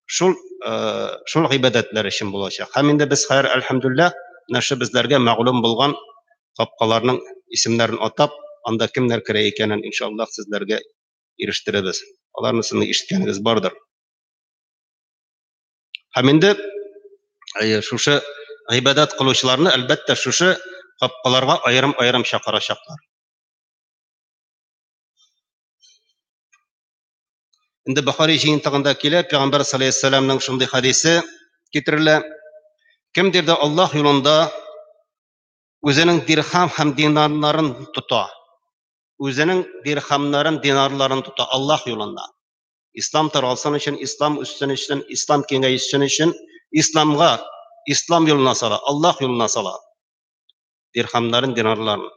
[SPEAKER 2] шул гыйбадәтләр өчен булачак. Һәм инде без хәзер, әлхәмдүлилләһ, менә шул безләргә мәгълүм булган капкаларның исемнәрен атап, анда кемнәр керә икәнен иншаллаһ сезләргә ирештерәбез. Аларны сезнең ишеткәнегез бардыр. Һәм инде шушы гыйбадәт кылучыларны әлбәттә шушы капкаларга аерым-аерым чакырачаклар. Инде Бухари җыентыгында килә, Пәйгамбәр саллаллаһу алейһи вәсәлләмнең шундый хадисе китерелә. Кемдер дә Аллаһ юлында үзенең дирхам һәм динарларын тота. Үзенең дирхамнарын, динарларын тота Аллаһ юлында. Ислам таралсын өчен, ислам үссен өчен, ислам киңәйсен өчен, исламга, ислам юлына сала, Аллаһ юлына сала. Дирхамнарын, динарларын.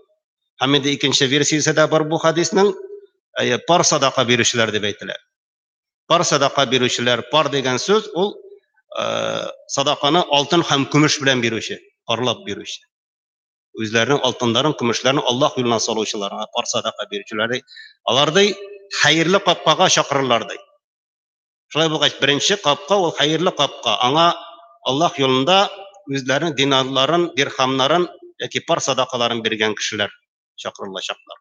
[SPEAKER 2] Һәм инде икенче версиясе дә бар бу хәдиснең, пар садака бирүчеләр дип әйтелә. Пар садака бирүчеләр, пар дигән сүз ул садаканы алтын һәм көмеш белән бирүче, парлап бирүче. Үзләренең алтыннарын, көмешләрен Аллаһ юлына салучыларга пар садака бирүчеләр, алар ди хәерле капкага чакырырлар ди. Шулай булгач, беренче капка ул хәерле капка. Аңа Аллаһ юлында үзләренең динарларын, дирхамнарын яки пар садакаларын биргән кешеләр чакырылачаклар.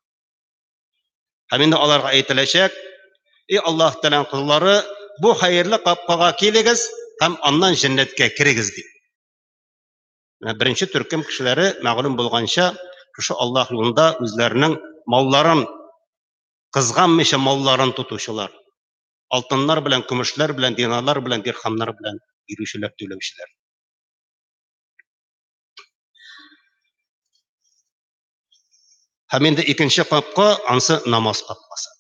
[SPEAKER 2] Һәм инде аларга әйтеләчәк: "Эй Аллаһ Тәгаләнең коллары, бу хәерле капкага килегез һәм аннан җәннәткә керегез" дип. Менә беренче төркем кешеләре мәгълүм булганча, шушы Аллаһ юлында үзләренең малларын кызганмыйча малларын тотучылар, алтыннар белән, көмешләр белән, динарлар белән, дирхамнар белән бирүчеләр, түләүчеләр. Һәм инде икенче капка, ансы намаз капкасы.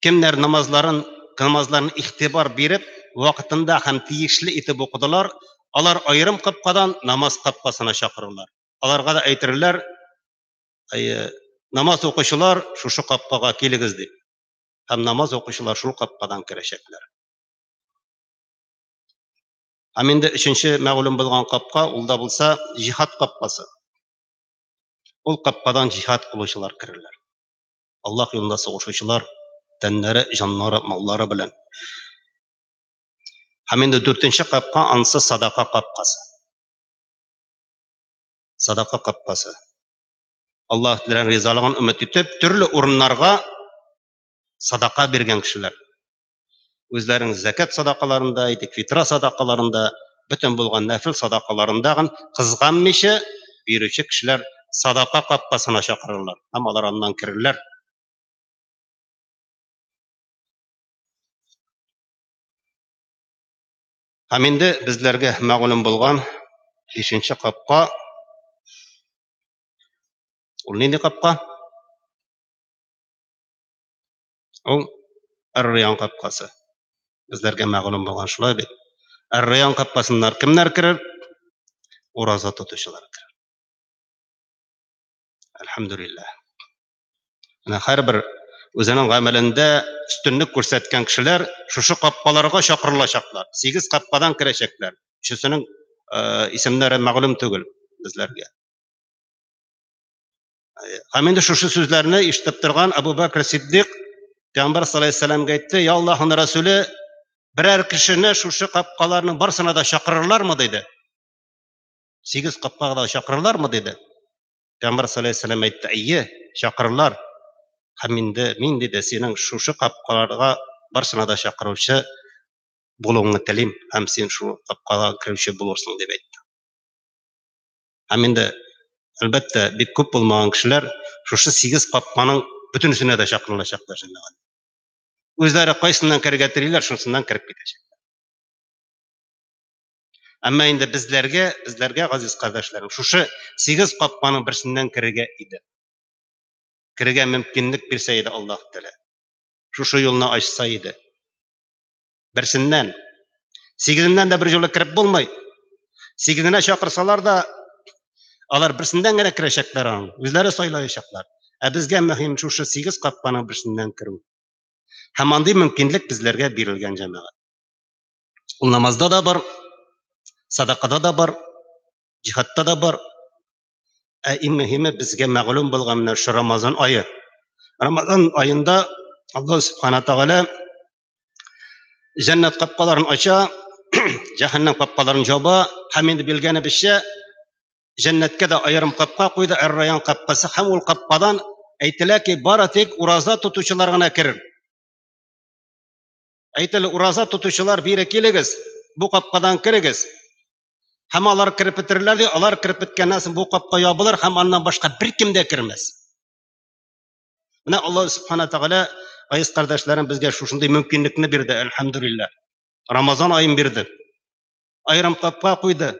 [SPEAKER 2] Кемнәр намазларын, намазларын игътибар биреп, вакытында һәм тиешле итеп укыдылар, алар аерым капкадан намаз капкасына чакырылар. Аларга да әйтерләр, намаз укучылар шушы капкага килегез дип. Һәм намаз укучылар шул капкадан керәчәкләр. Һәм инде өченче мәгълүм булган капка, ул да булса җихад капкасы. Ул капкадан җихад кылучылар керерләр. Аллаһ юлында сугышучылар, тәннәре, җаннары, маллары белән. Һәм инде дүртенче капка, ансы садака капкасы. Садака капкасы. Аллаһ Тәгаләнең ризалыгын өмет итеп, төрле урыннарга садака биргән кешеләр. Үзләренең зәкят садакаларында, әйтик, фитра садакаларында, бөтен булган нәфил садакаларында кызганмыйча бирүче кешеләр садака капкасына чакырырлар һәм алар аннан керерләр. Һәм инде безләргә мәгълүм булган бишенче капка ул нинди капка? Ул Ар-Раян капкасы. Безләргә мәгълүм булган шулай бит. Ар-Раян капкасыннан кемнәр керер? Ураза тотучылар керер. Әлхәмдүлилләһ. Менә һәрбер үзенең гамәлендә өстенлек күрсәткән кешеләр шушы капкаларга чакырылачаклар. 8 капкадан керәчәкләр. Өчесенең исемнәре мәгълүм түгел безләргә. Һәм инде шушы сүзләрне ишетеп торган Абу Бәкр Сиддик Пәйгамбәр саллаллаһу алейһи вәсәлләмгә әйтте: "Я Аллаһның Расуле, берәр кешене шушы капкаларның барсына да чакырырлармы?" диде. 8 капкага да чакырырлармы диде. Пәйгамбәр саллаллаһу алейһи вәсәлләм әйтте: "Әйе, чакырырлар." Һәм инде мин диде, синең шушы капкаларга барсына да чакыручы булуыңны телим һәм син шул капкага керүче булырсың дип әйтте. Һәм инде, әлбәттә, бик күп булмаган кешеләр шушы 8 капканың бөтенесенә дә чакырылачаклар җәмәгать. Үзләре кайсыннан керергә телиләр, шунсыннан кереп китәчәкләр. Әмма инде безләргә, безләргә, газиз кардәшләрем, шушы 8 капканың берсеннән керергә иде. Керергә мөмкинлек бирсә иде Аллаһ Тәгалә. Шушы юлны ачса иде. Берсеннән. Сигезеннән дә бер юлы кереп булмый. Сигезенә чакырсалар да, алар берсеннән генә керәчәкләр аның. Үзләре сайлаячаклар. Ә безгә мөһим шушы 8 капканың берсеннән керү. Һәм андый мөмкинлек безләргә бирелгән җәмәгать. Ул намазда да бар, садакада да бар, җихадта да бар. Ә иң мөһиме безгә мәгълүм булган менә шушы Рамазан ае. Рамазан аенда Аллаһ Субхана Тәгалә җәннәт капкаларын ача, җәһәннәм капкаларын җаба һәм инде белгәнебезчә, җәннәткә дә аерым капка куйды, Әр-Раян капкасы, һәм ул капкадан әйтелә ки, бары тик ураза тотучылар гына керер. Әйтелә, ураза тотучылар бире килегез, бу капкадан керегез. Һәм алар кереп бетерерләр ди, алар кереп беткәннән соң бу капка ябылыр һәм аннан башка беркем дә кермәс. Менә Аллаһ Субхана Тәгалә газиз кардәшләрем безгә шушындый мөмкинлекне бирде, әлхәмдүлилләһ. Рамазан аен бирде. Аерым капка куйды.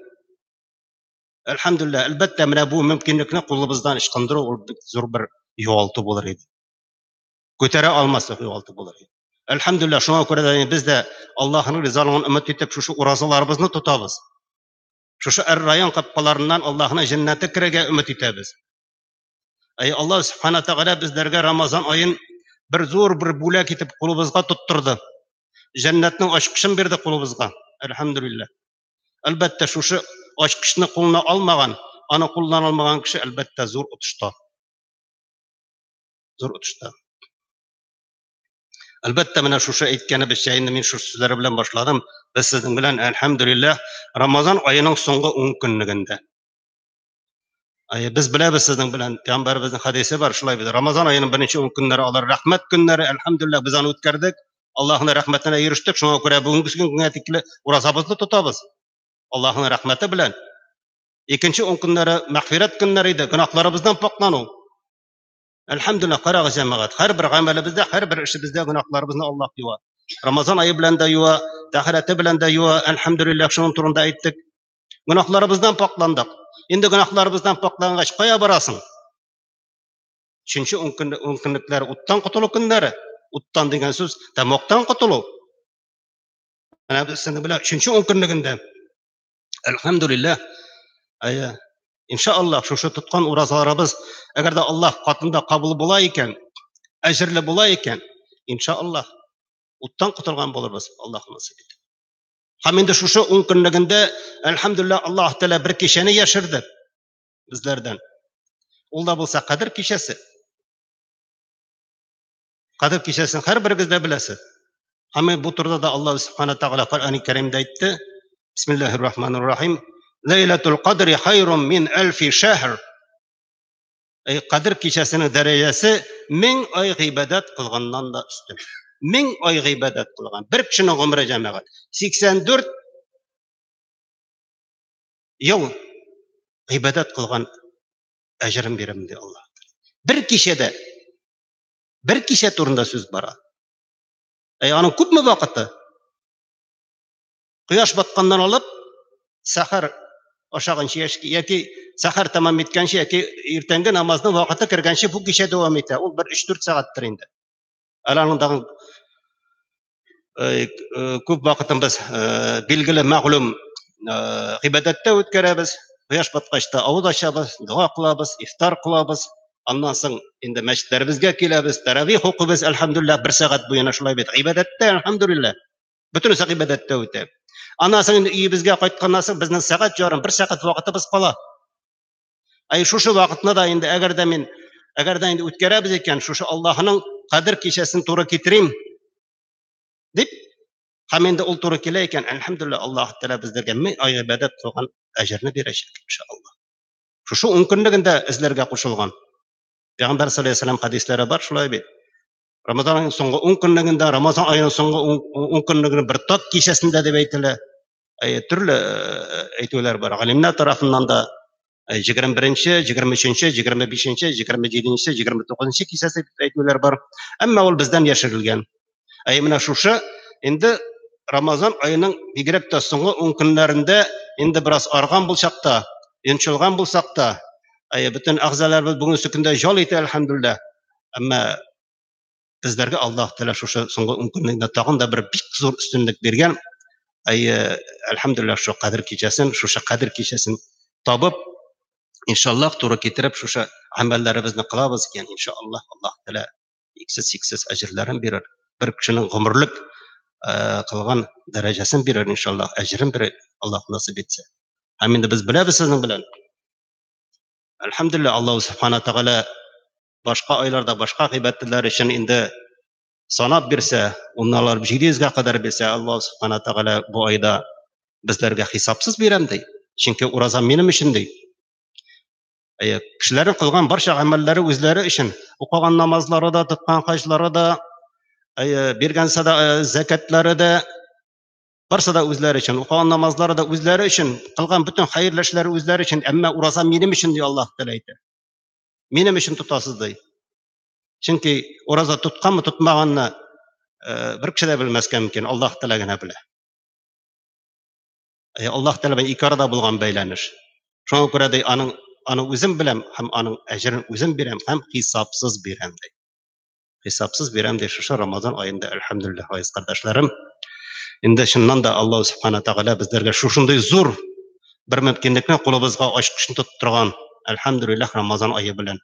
[SPEAKER 2] Әлхәмдүлилләһ, әлбәттә, менә бу мөмкинлекне кулыбыздан ычкындыру ул бик зур бер югалту булыр иде. Күтәрә алмаслык югалту булыр иде. Әлхәмдүлилләһ, шуңа күрә дә без дә Аллаһның ризалыгын өмет итеп шушы уразаларыбызны тотабыз. Шушы Әр-Райян капкаларыннан Аллаһның җәннәте керергә өмет итәбез. Әй Аллаһ Субхана Тәгалә безләргә Рамазан аен бер зур бер бүләк итеп кулыбызга тоттырды. Җәннәтнең ачкычын бирде кулыбызга. Әлхәмдүлилләһ. Әлбәттә, шушы ачкычны кулына алмаган, аны куллана алмаган кеше, әлбәттә, зур отышта. Зур отышта. Әлбәттә, менә шушы әйткәнебезчә, инде мин шушы сүзләр белән башладым. Без сезнең белән, әлхәмдүлилләһ, Рамазан аеның соңгы 10 көнлегендә. Ай, без беләбез сезнең белән, пәйгамбәребезнең хәдисе бар, шулай бит. Рамазан аеның беренче 10 көннәре алар рәхмәт көннәре, әлхәмдүлилләһ, без аны үткәрдек. Аллаһның рәхмәтенә ирештек, шуңа күрә бүгенге көнгә тикле уразабызны тотабыз. Аллаһның рәхмәте белән. Икенче 10 көннәре мәгъфирәт көннәре иде, гөнаһларыбыздан пакълану. Әлхәмдүлилләһ, карагыз, җәмәгать, һәрбер гамәлебездә, һәрбер эшебездә гөнаһларыбызны Аллаһ юа. Рамазан ае белән дә юа, тәһарәте белән дә юа, әлхәмдүлилләһ, шуның турында әйттек. Гөнаһларыбыздан пакландык. Инде гөнаһларыбыздан паклангач, кая барасың? Өченче ун көн, ун көнлекләр уттан котылу көннәре. Уттан дигән сүз тәмугтан котылу. Менә без сезнең белән өченче ун көнлегендә Әлхәмдүлилләһ. Әйе. Иншаллаһ, шушы тоткан уразаларыбыз, әгәр дә Аллаһ катында кабул була икән, әҗерле була икән, иншаллаһ, уттан котылган булырбыз, Аллаһ насыйп итеп. Һәм инде шушы ун көнлегендә, әлхәмдүлилләһ, Аллаһ Тәгалә бер кичәне яшерде безләрдән. Ул да булса Кадер кичәсе. Кадер кичәсен һәрберегез дә беләсез. Һәм бу турыда да Аллаһ Субхана Тәгалә Коръәни Кәримдә әйтте. Бисмиллаһир Рахманир Рахим. Ләйләтул кадри хайрун мин әлфи шәһр. Әй, Кадер кичәсенең дәрәҗәсе мең ай гыйбадәт кылганнан да өстен. Мең ай гыйбадәт кылган. Бер кешенең гомере җәмәгать 84 ел гыйбадәт кылган әҗерен бирәм ди Аллаһ. Бер кичәдә бер кичә турында сүз бара. Әй, аның күпме вакыты? Кояш батканнан алып, сәхәр ашаганчы яки сәхәр тәмам иткәнче яки иртәнге намазның вакыты кергәнче бу кичә дәвам итә. Ул бер 3-4 сәгатьтер инде. Әле аның тагын күп вакытын без билгеле мәгълүм гыйбадәттә үткәрәбез. Кояш баткач та авыз ачабыз, дога кылабыз, ифтар кылабыз. Аннан соң инде мәчетләребезгә киләбез, тәравих укыбыз, әлхәмдүлилләһ, бер сәгать буена шулай бит. Гыйбадәттә, әлхәмдүлилләһ. Бөтенесе гыйбадәттә үтә. Аннан соң инде өебезгә кайтканнан соң безнең сәгать ярым, бер сәгать вакытыбыз кала. Әй, шушы вакытны да инде әгәр дә мин, әгәр дә инде үткәрәбез икән, шушы Аллаһының кадер кичәсен туры китерим дип, һәм инде ул туры килә икән, әлхәмдүлилләһ, Аллаһ Тәгалә безләргә мең ай гыйбадәт кылган әҗерне бирәчәк, иншаллаһ. Шушы ун көнлегендә эзләргә кушылган. Пәйгамбәр саллаллаһу алейһи вәсәлләм хәдисләре бар шулай бит. Рамазан аеның соңгы ун көнлегендә, Рамазан аеның соңгы ун көнлегенең бер тат кичәсендә дип әйтелә. Төрле әйтүләр бар. Галимнәр тарафыннан да 21-нче, 23-нче, 25-нче, 27-нче, 29-нчы кичәсе дип әйтүләр бар. Әмма ул бездән яшерелгән. Әй менә шушы инде Рамазан аеның бигрәк тә соңгы ун көннәрендә инде бераз арган булсак та, йончылган булсак та, әй бөтен әгъзаларыбыз бүгенге көндә җал итә, әлхәмдүлилләһ. Әмма безләргә Аллаһ Тәгалә шушы соңгы ун көнлектә тагын да бер бик зур өстенлек биргән. Әй, әлхәмдүлилләһ, шушы кадер кичәсен, шушы кадер кичәсен табып, иншаллаһ, туры китереп, шушы гамәлләребезне кылабыз икән, иншаллаһ, Аллаһ Тәгалә иксез-чиксез әҗерләрен бирер. Бер кешенең гомерлек кылган дәрәҗәсен бирер, иншаллаһ, әҗерен бирер, Аллаһ насыйп итсә. Һәм инде без беләбез сезнең белән. Әлхәмдүлилләһ, Аллаһ Субхана Тәгалә башка айларда башка гыйбадәтләр өчен инде санап бирсә, уннан алып 700гә кадәр бирсә, Аллаһ Субхана Тәгалә бу айда безләргә хисапсыз бирәм ди. Чөнки ураза минем өчен ди. Әйе, кешеләрнең кылган барча гамәлләре үзләре өчен. Укыган намазлары да, тоткан хаҗлары да, әйе, биргән сада зәкәтләре дә, барсы да үзләре өчен. Укыган намазлары да үзләре өчен, кылган бөтен хәерле эшләре үзләре өчен. Әмма ураза минем өчен ди Аллаһ Тәгалә әйтә. Минем өчен тотасыз ди. Чөнки ураза тотканмы, тотмаганны бер кеше дә белмәскә мөмкин, Аллаһ Тәгалә генә белә. Аллаһ Тәгалә белән ике арада булган бәйләнеш. Шуңа күрә ди, аның аны үзем беләм һәм аның әҗерен үзем бирәм һәм хисапсыз бирәм ди. Хисапсыз бирәм ди шушы Рамазан аенда, әлхәмдүлилләһ, газиз кардәшләрем. Инде чыннан да Аллаһ Субхана Тәгалә безләргә шушындый зур бер мөмкинлекне кулыбызга ачкычны тоттырган, әлхәмдүлилләһ, Рамазан ае белән.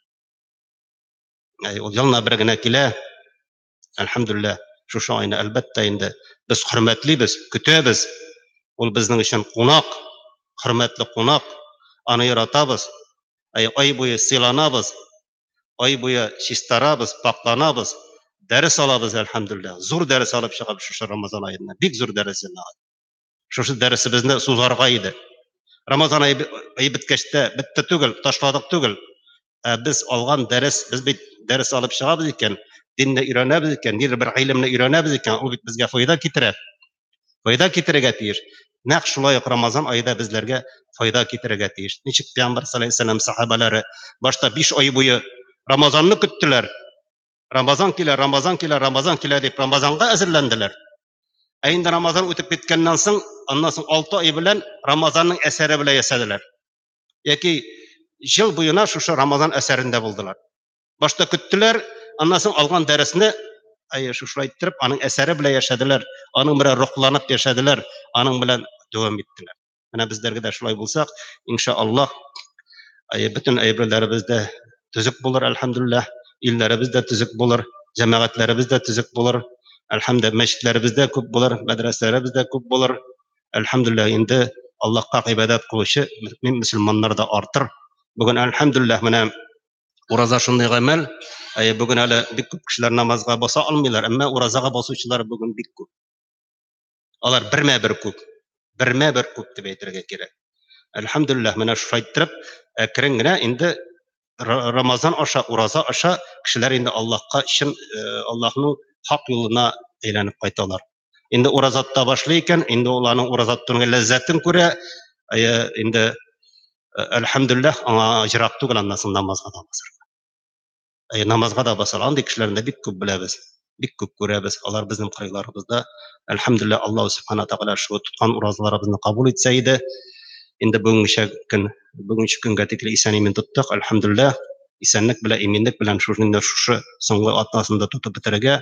[SPEAKER 2] Ул елына бер генә килә. Әлхәмдүлилләһ, шушы айны әлбәттә инде без хөрмәтлибез, көтәбез. Ул безнең өчен кунак, хөрмәтле кунак. Аны яратабыз. Ай, ай буе сыйланабыз, ай буе чистарабыз, пакъланабыз, дәрес алабыз, әлхәмдүлилләһ. Зур дәрес алып чыгабыз шушы Рамазан аенда. Бик зур дәрес җәмәгать. Шушы дәресебезне сузарга иде. Рамазан ае беткәч тә бетте түгел, ташладык түгел. Ә без алган дәрес, без бит дәрес алып чыгабыз икән, динне өйрәнәбез икән, нидер бер гыйлемне өйрәнәбез икән, ул бит безгә файда китерә. Файда китерергә тиеш. Нәкъ шулай ук Рамазан ае да безләргә файда китерергә тиеш. Ничек Пәйгамбәр саллаллаһу алейһи вәсәлләм сахабалары башта 5 ай буе Рамазанны көттеләр. Рамазан килә, Рамазан килә, Рамазан килә дип Рамазанга әзерләнделәр. Ә инде Рамазан үтеп киткәннән соң, аннан соң 6 ай белән Рамазанның әсәре белән яшәделәр. Яки ел буена шушы Рамазан әсәрендә булдылар. Башта көттеләр, аннан соң алган дәресне әйе, шушылай иттереп, аның әсәре белән яшәделәр, аның белән рухланып яшәделәр, аның белән дәвам иттеләр. Менә безләргә дә шулай булсак, иншаллаһ, әйе, бөтен әйберләребез дә төзек булыр, әлхәмдүлилләһ, илләребез дә төзек булыр, җәмәгатьләребез дә төзек булыр, әлхәмдә, мәчетләребез дә күп булыр, мәдрәсәләребез дә күп булыр. Әлхәмдүлилләһ, инде Аллаһка гыйбадәт кылучы мөэмин мөселманнар да артыр. Бүген әлхәмдүлилләһ, менә ураза шундый гамәл, әйе, бүген әле бик күп кешеләр намазга баса алмыйлар, әмма уразага басучылар бүген бик күп. Алар бермә-бер күп. Бермә-бер күп дип әйтергә кирәк. Әлхәмдүлилләһ, менә шулай иттереп, әкрен генә инде Рамазан аша, ураза аша кешеләр инде Аллаһка чын э, Аллаһның хак юлына әйләнеп кайталар. Инде ураза тота башлый икән, инде ул аның ураза тотуның ләззәтен күрә, инде э, әлхәмдүлилләһ, аңа җырак түгел аннан соң намазга да басарга. Әйе, намазга да басар. Андый кешеләрне дә бик күп беләбез, бик күп күрәбез. Алар безнең кырыйларыбызда. Әлхәмдүлилләһ, Аллаһу субхана тәгалә шул тоткан уразаларыбызны кабул итсә иде. Инде бүгенгечә көн, бүгенге көнгә тикле исән-имин тоттык. Әлхәмдүлилләһ, исәнлек белән, иминлек белән шушы инде шушы соңгы атнасын да тотып бетерергә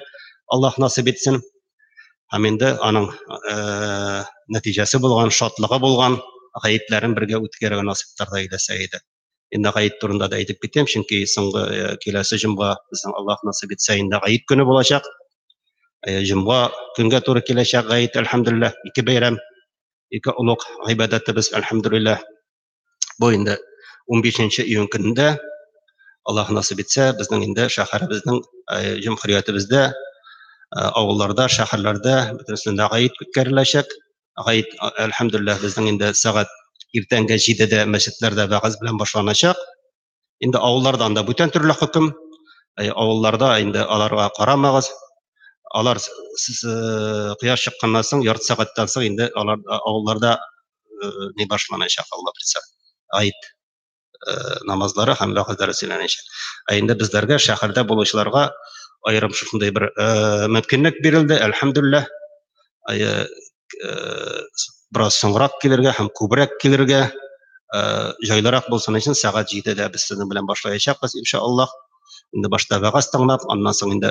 [SPEAKER 2] Аллаһ насыйп итсен. Һәм инде аның э, нәтиҗәсе булган, шатлыгы булган гаетләрен бергә үткәрергә насыйплар да әйләсә иде. Инде гаит турында да әйтеп китәм, чөнки соңгы э, киләсе җомга безнең Аллаһ насыйп итсә инде гаит көне булачак. Э, җомга көнгә туры киләчәк гаит, әлхәмдүлилләһ, ике бәйрәм, ике олуг гыйбадәтебез, әлхәмдүлилләһ. Бу инде 15 июнь көнендә Аллаһ насыйп итсә, безнең инде шәһәребезнең, э, җөмһүриятебездә, авылларда, шәһәрләрдә бөтенесендә гаит үткәреләчәк. Гает, әлхәмдүлилләһ, безнең инде сәгать иртәнге 7-дә мәчетләрдә вәгазь белән башланачак. Инде авылларда анда бүтән төрле хөкем. Авылларда инде аларга карамагыз. Алар кояш чыкканнан соң, ярты сәгатьтән соң инде алар авылларда ни башланачак, Алла бирсә. Гает намазлары һәм вәгазьләре сөйләнәчәк. Ә инде безләргә, шәһәрдә булучыларга аерым шушындый бер мөмкинлек бирелде, әлхәмдүлилләһ. Бераз соңрак килергә һәм күбрәк килергә җайлырак булсын өчен сәгать 7-дә без сезнең белән башлаячакбыз, иншаллаһ. Инде башта вәгазь тыңлап, аннан соң инде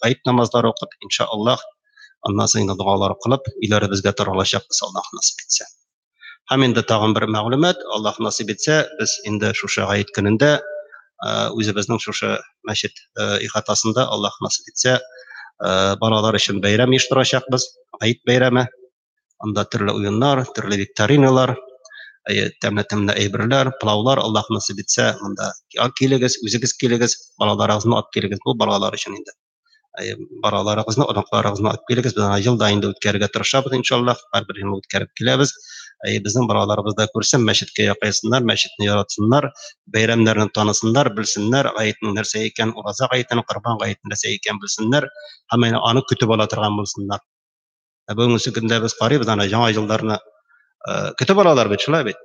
[SPEAKER 2] гает намазлары укып, иншаллаһ, аннан соң инде догалар кылып, өйләребезгә таралачакбыз, Аллаһ насыйп итсә. Һәм инде тагын бер мәгълүмат, Аллаһ насыйп итсә, без инде шушы гает көнендә үзебезнең шушы мәчет ихатасында Аллаһ насыйп итсә, балалар өчен бәйрәм оештырачакбыз, гает бәйрәме. Анда төрле уеннар, төрле викториналар, тәмле-тәмле әйберләр, пылаулар Аллаһ насыйп итсә, монда килегез, үзегез килегез, балаларыгызны алып килегез. Бу балалар өчен инде. Балаларыгызны, оныкларыгызны алып килегез. Без аны ел да инде үткәрергә тырышабыз, иншаллаһ. Һәрбер елны үткәреп киләбез. Безнең балаларыбыз да күрсен, мәчеткә якынсыннар, мәчетне яратсыннар, бәйрәмнәрне танысыннар, белсеннәр, гаетнең нәрсә икән, ураза гаетен, корбан гаетен нәрсә икән белсеннәр һәм аны көтеп ала торган булсыннар. Ә бүгенге көндә без карыйбыз, аны яңа елларны көтеп алалар бит, шулай бит.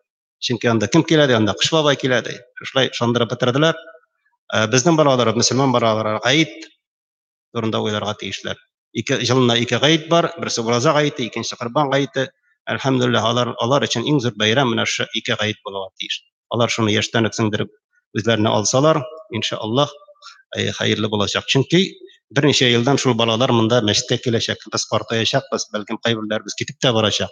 [SPEAKER 2] Чөнки анда кем килә ди, анда Кыш бабай килә ди. Шулай ышандырып бетерделәр. Ә, безнең балалар, мөселман балалары гаит турында уйларга тиешләр. Ике елына ике гаит бар, берсе ураза гаите, икенче корбан гаите. Әлхәмдүлилләһ, алар өчен иң зур бәйрәм менә шушы ике гаит булырга тиеш. Алар шуны яшьтән үк сеңдереп үзләренә алсалар, иншаллаһ, хәерле булачак. Чөнки Берничә елдан шул балалар монда мәчеткә киләчәк. Без картаячакбыз, бәлкем кайберләребез китеп тә барачак.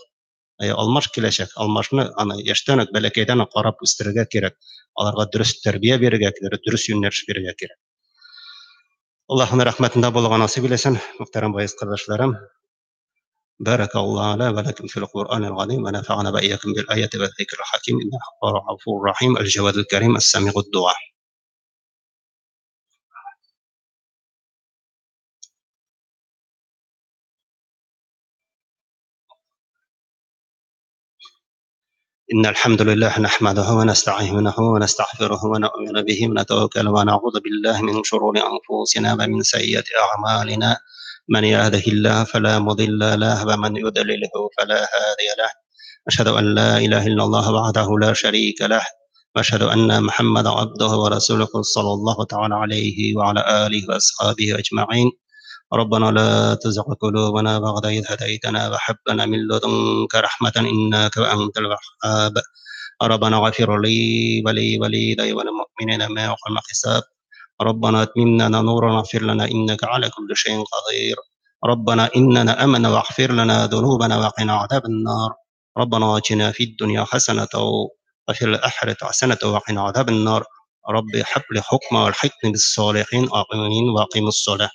[SPEAKER 2] Алмаш киләчәк. Алмашны аны яшьтән үк, бәләкәйдән үк карап үстерергә кирәк. Аларга дөрес тәрбия бирергә кирәк, дөрес юнәлеш бирергә кирәк. Аллаһның рәхмәтендә булырга насыйп иләсен, мөхтәрәм газиз кардәшләрем. بارك الله لنا ولكم في القرآن العظيم ونفعنا وإياكم بالآيات والذكر الحكيم إنه غفور رحيم الجواد الكريم السميع الدعاء. إن الحمد لله نحمده ونستعينه ونستغفره ونؤمن به ونتوكل ونعوذ بالله من شرور أنفسنا ومن سيئات أعمالنا. من يهده الله فلا مضل له ومن يضلله فلا هادي له. أشهد أن لا إله إلا الله وحده لا شريك له وأشهد أن محمدا عبده ورسوله صلى الله تعالى عليه وعلى آله وأصحابه أجمعين. ربنا لا تزغ قلوبنا بعد إذ هديتنا وهب لنا من لدنك رحمة إنك أنت الوهاب. ربنا اغفر لي ولوالدي وللمؤمنين ما يوم الحساب. ربنا اتمم لنا نورنا واغفر لنا إنك على كل شيء قدير. ربنا إننا آمنا واغفر لنا ذنوبنا وقنا عذاب النار. ربنا آتنا في الدنيا حسنة وفي الآخرة حسنة وقنا عذاب النار. رب هب لي حكما والحقني بالصالحين. آمين وأقم الصلاة.